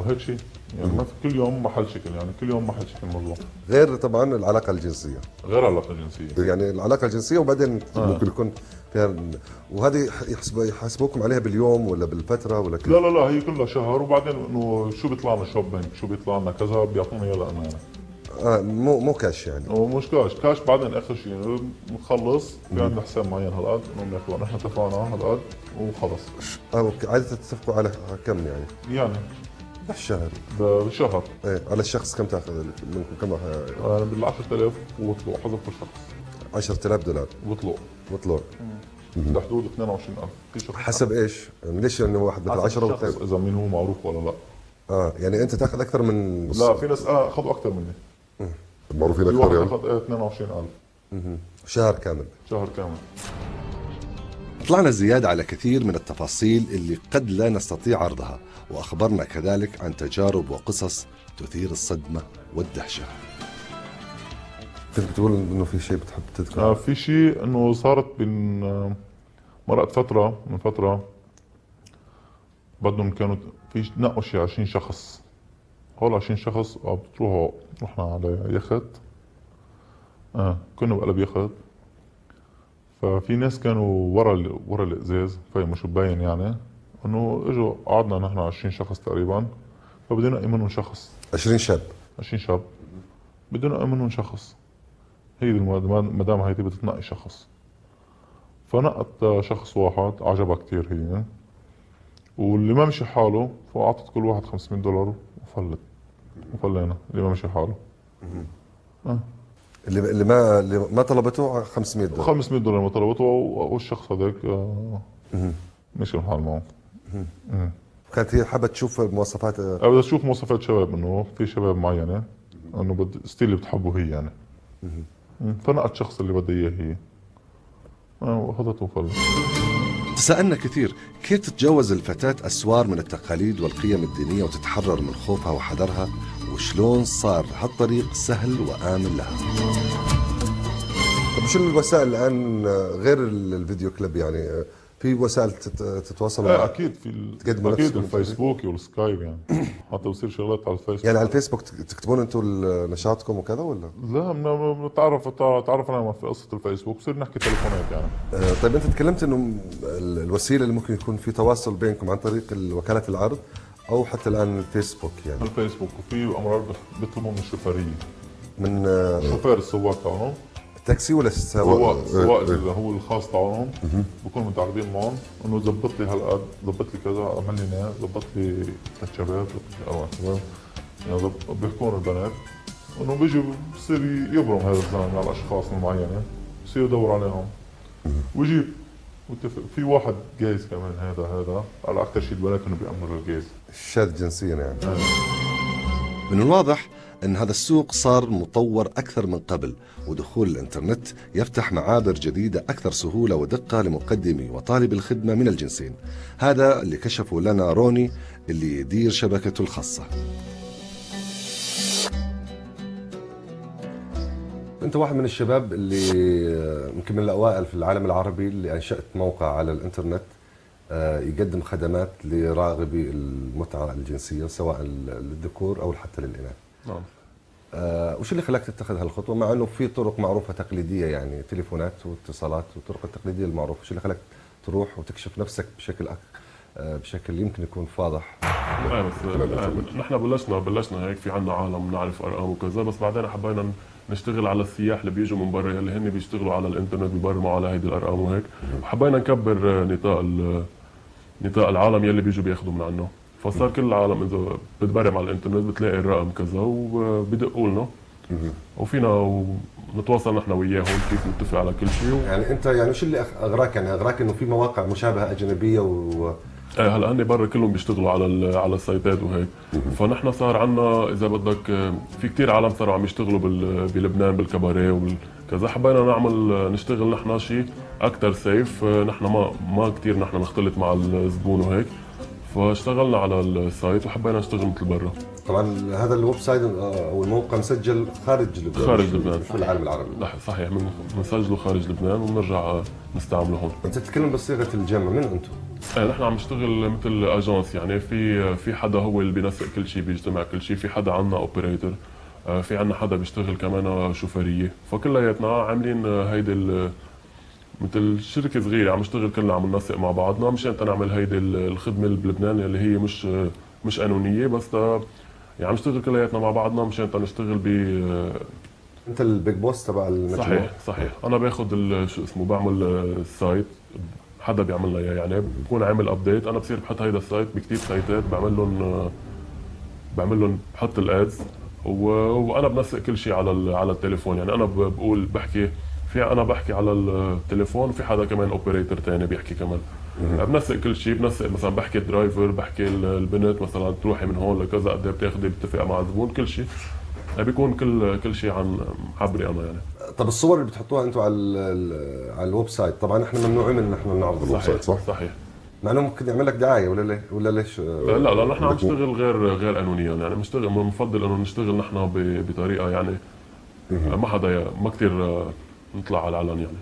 H: هيك شيء، يعني ما في كل يوم محل شكل، يعني كل يوم محل شكل الموضوع.
A: غير طبعا العلاقة الجنسية.
H: غير العلاقة الجنسية.
A: يعني العلاقة الجنسية وبعدين ممكن يكون فيها، وهذه يحسبوكم عليها باليوم ولا بالفترة ولا كيف؟
H: لا لا لا، هي كلها شهر، وبعدين انه شو بيطلع لنا shopping، شو بيطلع لنا كذا، بيعطونا اياه لنا يعني.
A: مو كاش يعني.
H: مش cash، cash بعدين اخر شيء بنخلص، في عندنا حساب معين هالقد انه بناخذ، نحن اتفقنا هالقد وخلص.
A: okay، عادة تتفقوا على كم يعني؟
H: يعني
A: بالشهر.
H: بالشهر.
A: ايه، على الشخص كم تاخذ منكم كم؟
H: انا بال 10,000 وطلوع، حسب كل شخص.
A: 10,000 دولار
H: وطلوع.
A: وطلوع.
H: لحدود 22,000 في شخص.
A: حسب ايش؟ يعني ليش انه واحد مثل 10
H: والثاني؟ اذا مين هو معروف ولا لا.
A: يعني انت تاخذ اكثر من
H: لا، في ناس اخذوا اكثر مني.
B: معروفين اكثر يعني؟
H: اخذ 22,000.
A: شهر كامل.
H: شهر كامل.
A: طلعنا زيادة على كثير من التفاصيل اللي قد لا نستطيع عرضها، وأخبرنا كذلك عن تجارب وقصص تثير الصدمة والدهشة. كنت بتقول إنه في شيء بتحب تذكره؟
H: في شيء إنه صارت بين مرقت فترة من فترة بدهم كانوا في نقوا شي 20 شخص، هول 20 شخص بتروحوا، رحنا على يخت، كنا بقلب يخت، ففي ناس كانوا ورا الازاز، فهي مش مبين يعني، انه اجوا قعدنا نحن 20 شخص تقريبا، فبدنا نقي منهم شخص.
A: 20 شاب.
H: 20 شاب بدنا نقي منهم شخص، هي ما دام هي بدها تنقي شخص، فنقت شخص واحد عجبها كثير هي، واللي ما مشي حاله فاعطت كل واحد $500 وفلت، وفلينا اللي ما مشي حاله.
A: اللي ما طلبته $500.
H: $500 ما طلبته، والشخص هذاك مشي الحال معه.
A: كانت هي حابة تشوف مواصفات،
H: بدها تشوف مواصفات شباب، انه في شباب معينة انه style اللي بتحبه هي يعني. فنقت الشخص اللي بدها اياه هي، واخذته وفلت.
A: تساءلنا كثير كيف تتجاوز الفتاة أسوار من التقاليد والقيم الدينية وتتحرر من خوفها وحذرها، وشلون صار هالطريق سهل وآمن لها. طب شو الوسائل الآن غير الفيديو كليب؟ يعني في وسائل تتواصل
H: مع؟ أكيد في، أكيد الفيسبوك والسكايب يعني. حتى بصير شغلات على الفيسبوك.
A: يعني على الفيسبوك تكتبون انتم نشاطكم وكذا ولا؟
H: لا، تعرفنا في قصة الفيسبوك، بصير نحكي تليفونات يعني.
A: طيب انت تكلمت انه الوسيلة اللي ممكن يكون في تواصل بينكم عن طريق وكالة العرض او حتى الان الفيسبوك يعني.
H: الفيسبوك، وفي امرار بيطلبوا من الشوفيرية،
A: من
H: شوفير السواق تاعهم،
A: تاكسي ولا
H: السواق؟ السواق اللي هو الخاص تاعهم، بكونوا متعاقدين معهم انه زبط لي هالقد، زبط لي كذا، اعمل لي ناس، زبط لي ثلاث شباب، زبط لي اربع شباب، يعني بيحكون البنات انه بيجي بصير يبرم هذا الزلمة على الاشخاص المعينة، بصير يدور عليهم ويجيب واتفق. في واحد gays كمان، هذا على اكثر شيء البنات انه بيأمنوا لل gays،
A: الشاذ جنسيا يعني. من الواضح أن هذا السوق صار مطور أكثر من قبل، ودخول الإنترنت يفتح معابر جديدة أكثر سهولة ودقة لمقدمي وطالب الخدمة من الجنسين. هذا اللي كشفه لنا روني اللي يدير شبكته الخاصة. أنت واحد من الشباب اللي يمكن من الأوائل في العالم العربي اللي أنشأت موقع على الإنترنت يقدم خدمات لراغبي المتعة الجنسية سواء للذكور أو حتى للإناث.
D: نعم.
A: وش اللي خلاك تتخذ هالخطوة مع أنه في طرق معروفة تقليدية، يعني تليفونات واتصالات والطرق التقليدية المعروفة؟ وش اللي خلاك تروح وتكشف نفسك بشكل يمكن يكون فاضح؟
D: بس نحن بلشنا هيك، في عنا عالم بنعرف ارقام وكذا، بس بعدين حبينا نشتغل على السياح اللي بيجوا من برا، اللي هن بيشتغلوا على الانترنت بيبرموا على هيدي الارقام وهيك، وحبينا نكبر نطاق العالم يلي بيجوا بياخذوا من عنا. فصار كل العالم اذا بتبرم على الانترنت بتلاقي الرقم كذا وبدقوا لنا، وفينا نتواصل نحن وياهم كيف نتفق على كل شيء.
A: يعني انت يعني شو اللي اغراك؟ يعني اغراك انه في مواقع مشابهة اجنبية و
D: هلا هن برا كلهم بيشتغلوا على السايتات وهيك، فنحن صار عندنا اذا بدك في كثير عالم صاروا عم يشتغلوا بلبنان بالكباريه وكذا، حبينا نعمل نشتغل نحن شيء اكثر safe، نحن ما كثير نحن نختلط مع الزبون وهيك، فاشتغلنا على ال site وحبينا نشتغل مثل برا.
A: طبعا هذا ال website او الموقع مسجل خارج لبنان.
D: خارج لبنان،
A: في العالم العربي.
D: صحيح، بنسجله خارج لبنان وبنرجع نستعمله هون.
A: انت بتتكلم بصيغة الجمع، من انتم؟
D: نحن عم نشتغل مثل agence، يعني في حدا هو اللي بينسق كل شيء، بيجتمع كل شيء، في حدا عندنا operator، في عندنا حدا بيشتغل كمان شوفيريه، فكلياتنا عاملين هيدي مثل شركة صغيرة عم نشتغل كلنا، عم ننسق مع بعضنا مشان نعمل هيدي الخدمة بلبنان اللي هي مش قانونية، بس يعني عم نشتغل كلياتنا مع بعضنا مشان نشتغل ب
A: انت ال big boss تبع المجموعة.
D: صحيح صحيح، انا باخذ شو اسمه، بعمل ال site، حدا بيعمل لنا اياه، يعني بكون عامل update، انا بصير بحط هيدا ال site بكثير سايتات، بعمل لهم بحط ال ads، وانا بنسق كل شيء على التليفون، يعني انا بقول بحكي في انا بحكي على التليفون، وفي حدا كمان operator ثاني بيحكي كمان، بنسق كل شيء، بنسق مثلا بحكي driver، بحكي البنت مثلا تروحي من هون لكذا قد ايه بتاخذي، بتفق مع الزبون، كل شيء بيكون كل شيء عن عبري انا يعني.
A: طب الصور اللي بتحطوها انتم على ال website، طبعا احنا ممنوعين من احنا نعرض ال website، صح؟
D: صحيح،
A: مع انه ممكن يعمل لك دعاية ولا ليه؟ ولا ليش؟
D: لا لا، نحن عم نشتغل غير قانونيا، يعني بنشتغل، بنفضل انه نشتغل نحن بطريقة يعني ما حدا ما كثير نطلع على العلن يعني.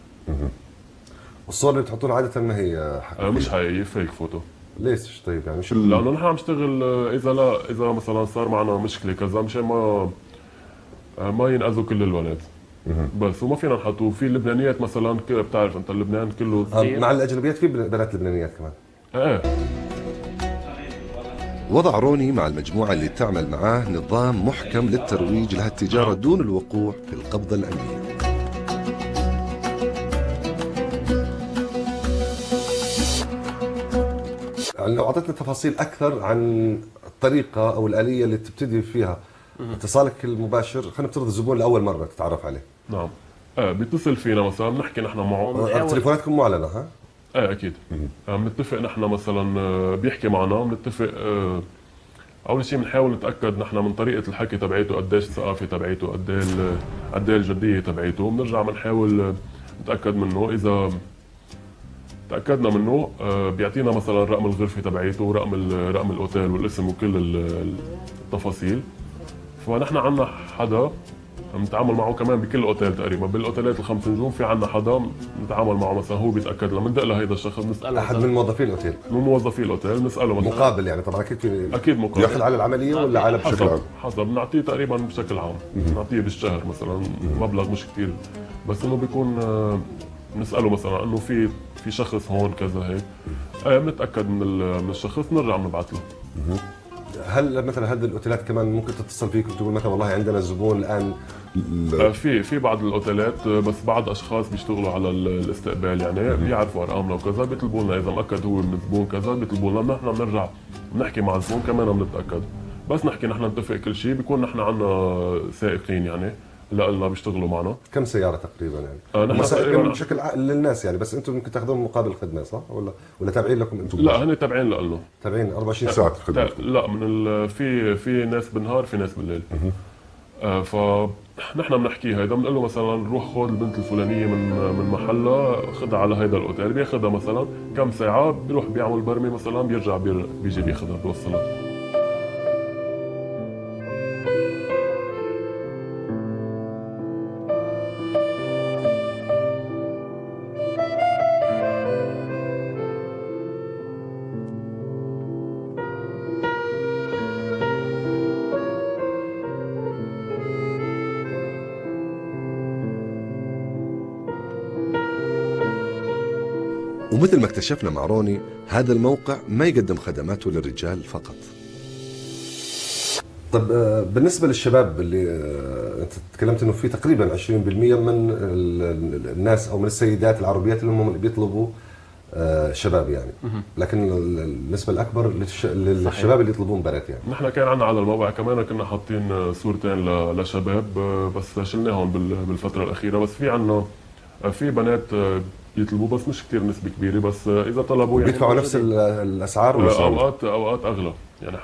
A: والصور اللي بتحطوها عادة ما هي حقيقية؟
D: مش حقيقية، fake photo.
A: ليش طيب يعني؟ مش
D: لانه نحن عم نشتغل اذا مثلا صار معنا مشكلة كذا مشان ما ينأذوا كل الولاد. بس وما فينا نحطوه في اللبنانيات مثلا، بتعرف انت لبنان كله
A: مع الاجنبيات، في بنات لبنانيات كمان.
D: ايه.
A: وضع روني مع المجموعة اللي تعمل معاه نظام محكم للترويج لهالتجارة دون الوقوع في القبضة الأمنية. يعني لو أعطيتنا تفاصيل أكثر عن الطريقة أو الآلية اللي تبتدي فيها اتصالك المباشر، خلينا نفترض الزبون لأول مرة تتعرف عليه.
D: نعم. بيتصل فينا مثلا، بنحكي نحن معه.
A: تليفوناتكم معلنة ها؟
D: ايه اكيد. بنتفق نحن مثلا، بيحكي معنا، بنتفق. اول شيء بنحاول نتاكد نحن من طريقه الحكي تبعيته، قديش الثقافة تبعيته، قد ايه الجدية تبعيته. بنرجع بنحاول نتاكد منه. اذا تاكدنا منه بيعطينا مثلا رقم الغرفة تبعيته ورقم رقم الاوتيل والاسم وكل التفاصيل. فنحن عندنا حدا بنتعامل معه كمان بكل اوتيل تقريبا، بالاوتيلات الخمس نجوم في عندنا حدا بنتعامل معه، مثلا هو بيتاكد لما بندق لهيدا الشخص بنساله،
A: احد من موظفي الاوتيل،
D: من موظفي الاوتيل بنساله مثلا
A: مقابل، يعني طبعا اكيد في
D: اكيد مقابل،
A: بياخذ على العملية ولا على
B: بشكل عام؟
D: حسب، بنعطيه تقريبا بشكل عام، بنعطيه بالشهر مثلا مبلغ مش كثير، بس انه بيكون بنساله مثلا انه في شخص هون كذا هيك، بنتاكد من الشخص، بنرجع بنبعث له.
A: هل مثلا هذه الاوتيلات كمان ممكن تتصل فيكم تقول مثلا والله عندنا زبون الان؟
D: في بعض الاوتيلات، بس بعض اشخاص بيشتغلوا على الاستقبال يعني بيعرفوا ارقامنا وكذا، بيطلبوا لنا اذا مأكد هو من زبون كذا بيطلبوا لنا، نحن بنرجع بنحكي مع الزبون كمان بنتاكد، بس نحكي نحن نتفق كل شيء، بيكون نحن عندنا سائقين يعني لنا بيشتغلوا معنا.
A: كم سيارة تقريبا يعني؟ نحن تقريبا بشكل للناس يعني، بس انتم ممكن تاخذون مقابل خدمة صح؟ ولا تابعين لكم انتم؟
D: لا هن تابعين لنا.
A: تابعين 24
B: ساعة الخدمة؟
D: لا من في ناس بالنهار، في ناس بالليل. فنحن بنحكي هيدا، بنقول له مثلا روح خذ البنت الفلانية من محلها، خذها على هيدا الاوتيل، بياخذها مثلا كم ساعة، بيروح بيعمل برمي مثلا، بيرجع بيجي بياخذها بيوصلها.
A: ومثل ما اكتشفنا مع روني، هذا الموقع ما يقدم خدماته للرجال فقط. طب بالنسبة للشباب اللي انت تكلمت انه في تقريبا 20% من الناس او من السيدات العربيات اللي هم بيطلبوا شباب يعني، لكن النسبة الأكبر للشباب اللي يطلبون بنات يعني.
D: نحن كان عندنا على الموقع كمان كنا حاطين صورتين لشباب، بس شلناهم بالفترة الأخيرة، بس في عندنا في بنات يطلبوا، بس مش كثير نسبة كبيرة، بس إذا طلبوا يعني
A: بيدفعوا نفس الأسعار ولا
D: أوقات أغلى يعني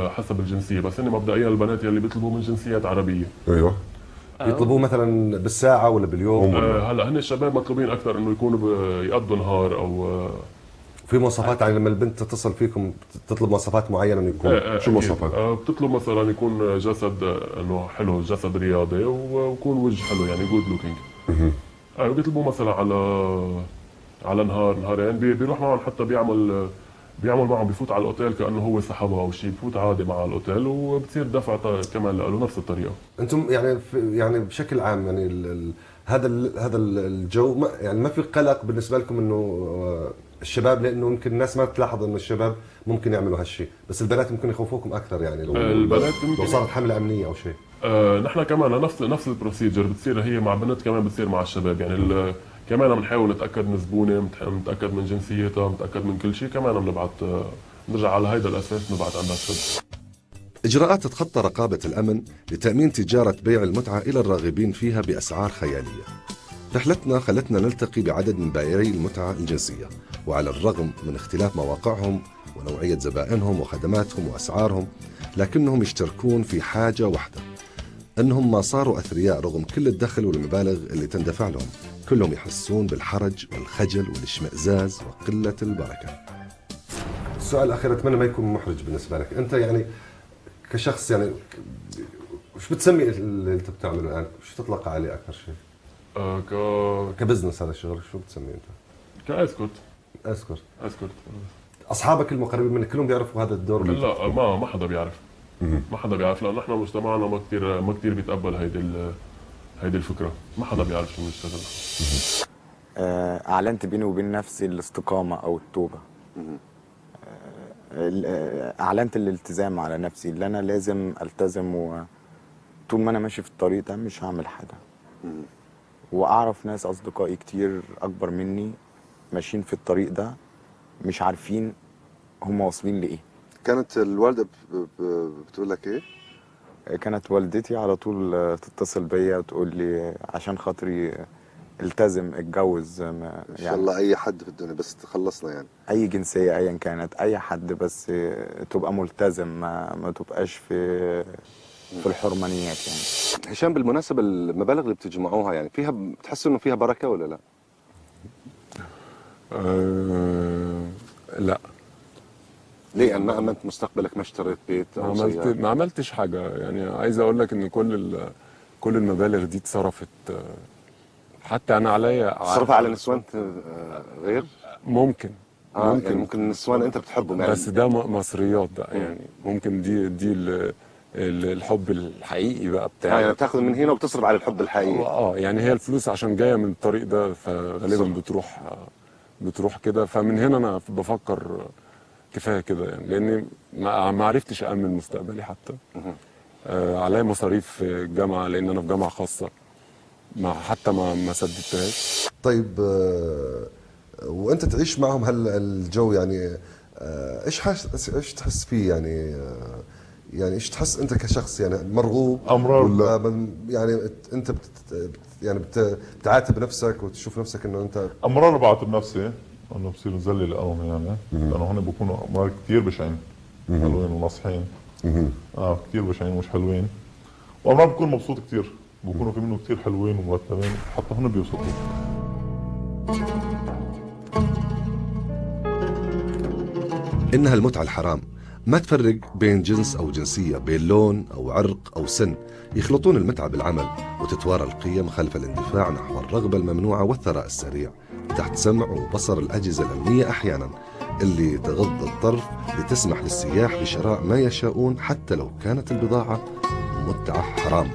D: حسب الجنسية، بس هن مبدئيا البنات يلي بيطلبوا من جنسيات عربية.
B: ايوه
A: يطلبوه مثلا بالساعة ولا باليوم؟
D: هلا هن الشباب مطلوبين أكثر إنه يكونوا يقضوا نهار أو
A: في مواصفات، يعني لما البنت تتصل فيكم تطلب مواصفات معينة إنه يكون
B: شو مواصفات؟
D: بتطلب مثلا يكون جسد إنه حلو، جسد رياضي، ويكون وجه حلو يعني good looking. بيطلبوا مثلا على نهار نهارين، بيروح معهم، حتى بيعمل معهم، بيفوت على الاوتيل كانه هو صاحبها او شيء، بفوت عادي مع الاوتيل، وبتصير دفع كمان له نفس الطريقة.
A: انتم يعني بشكل عام يعني هذا الجو ما يعني ما في قلق بالنسبة لكم انه الشباب، لانه يمكن الناس ما تلاحظ انه الشباب ممكن يعملوا هالشيء، بس البنات ممكن يخوفوكم اكثر يعني لو البنات لو صارت حمله امنية او شيء.
D: نحن كمان نفس ال procedure بتصير هي مع بنت كمان بتصير مع الشباب يعني. كمان بنحاول نتاكد من زبونه، نتاكد من جنسيتها، نتاكد من كل شيء، كمان بنبعث، نرجع على هيدا الاساس نبعث عندها الشب.
A: اجراءات تتخطى رقابه الامن لتامين تجارة بيع المتعة الى الراغبين فيها باسعار خيالية. رحلتنا خلتنا نلتقي بعدد من بائعي المتعة الجنسية، وعلى الرغم من اختلاف مواقعهم ونوعية زبائنهم وخدماتهم واسعارهم، لكنهم يشتركون في حاجة واحدة، أنهم ما صاروا أثرياء رغم كل الدخل والمبالغ اللي تندفع لهم. كلهم يحسون بالحرج والخجل والاشمئزاز وقلة البركة. السؤال الأخير أتمنى ما يكون محرج بالنسبة لك، أنت يعني كشخص يعني وش بتسمي اللي أنت بتعمله الآن؟ وش تطلق عليه أكثر شيء؟ ك business هذا الشغل شو بتسميه أنت؟
D: ك escort. escort. escort.
A: أصحابك المقربين منك كلهم بيعرفوا هذا الدور؟
D: لا ما حدا بيعرف. ما حدا بيعرف، لانه نحن مجتمعنا ما كثير بيتقبل هيدي الفكرة، ما حدا بيعرف شو بنشتغل.
G: اعلنت بيني وبين نفسي الاستقامة او التوبة. اعلنت الالتزام على نفسي، اللي انا لازم التزم، وطول ما انا ماشي في الطريق ده مش هعمل حاجة. واعرف ناس اصدقائي كتير اكبر مني ماشيين في الطريق ده، مش عارفين هم واصلين لايه.
A: كانت الوالدة بتقول لك ايه؟
G: كانت والدتي على طول تتصل بيا وتقول لي عشان خاطري التزم، اتجوز،
A: ان شاء الله اي حد في الدنيا، بس تخلصنا يعني.
G: اي جنسية ايا كانت، اي حد، بس تبقى ملتزم، ما تبقاش في الحرمانيات يعني.
A: هشام، بالمناسبة المبالغ اللي بتجمعوها يعني فيها، بتحس انه فيها بركة ولا لا؟
D: لا.
A: ليه؟ يعني ما امنت مستقبلك، ما اشتريت بيت
D: ما
A: او
D: عملت
A: سيارة؟
D: ما عملتش حاجة يعني. عايز اقول لك ان كل المبالغ دي اتصرفت، حتى انا عليا.
A: تصرفها على نسوان غير؟
D: ممكن.
A: ممكن يعني ممكن النسوان انت بتحبهم يعني.
D: بس ده مصريات بقى يعني، ممكن دي الحب الحقيقي بقى بتاعي.
A: يعني بتاخذ من هنا وبتصرف على الحب الحقيقي.
D: يعني هي الفلوس عشان جاية من الطريق ده، فغالبا بتروح كده. فمن هنا انا بفكر كفاية كده يعني، لاني ما عرفتش امن مستقبلي حتى. عليا مصاريف في الجامعة، لان انا في جامعه خاصة، ما حتى ما سددتهاش.
A: طيب، وانت تعيش معهم هالجو يعني، ايش تحس فيه يعني؟ يعني ايش تحس انت كشخص يعني، مرغوب
H: امرار؟
A: ولا يعني انت يعني بتعاتب نفسك وتشوف نفسك انه انت؟
H: امرار بعاتب نفسي انه بصير نزلي لهم يعني، لانه هن بيكونوا امرار كثير بشعين، حلوين وناصحين، كثير بشعين ومش حلوين، وامرار بكون مبسوط كثير، بكونوا في منه كثير حلوين ومرتبين، حتى هن بيوصلوا.
A: إنها المتعة الحرام ما تفرق بين جنس أو جنسية، بين لون أو عرق أو سن. يخلطون المتعة بالعمل، وتتوارى القيم خلف الاندفاع نحو الرغبة الممنوعة والثراء السريع، تحت سمع وبصر الأجهزة الأمنية أحيانا اللي تغض الطرف لتسمح للسياح بشراء ما يشاءون، حتى لو كانت البضاعة متعة حرام.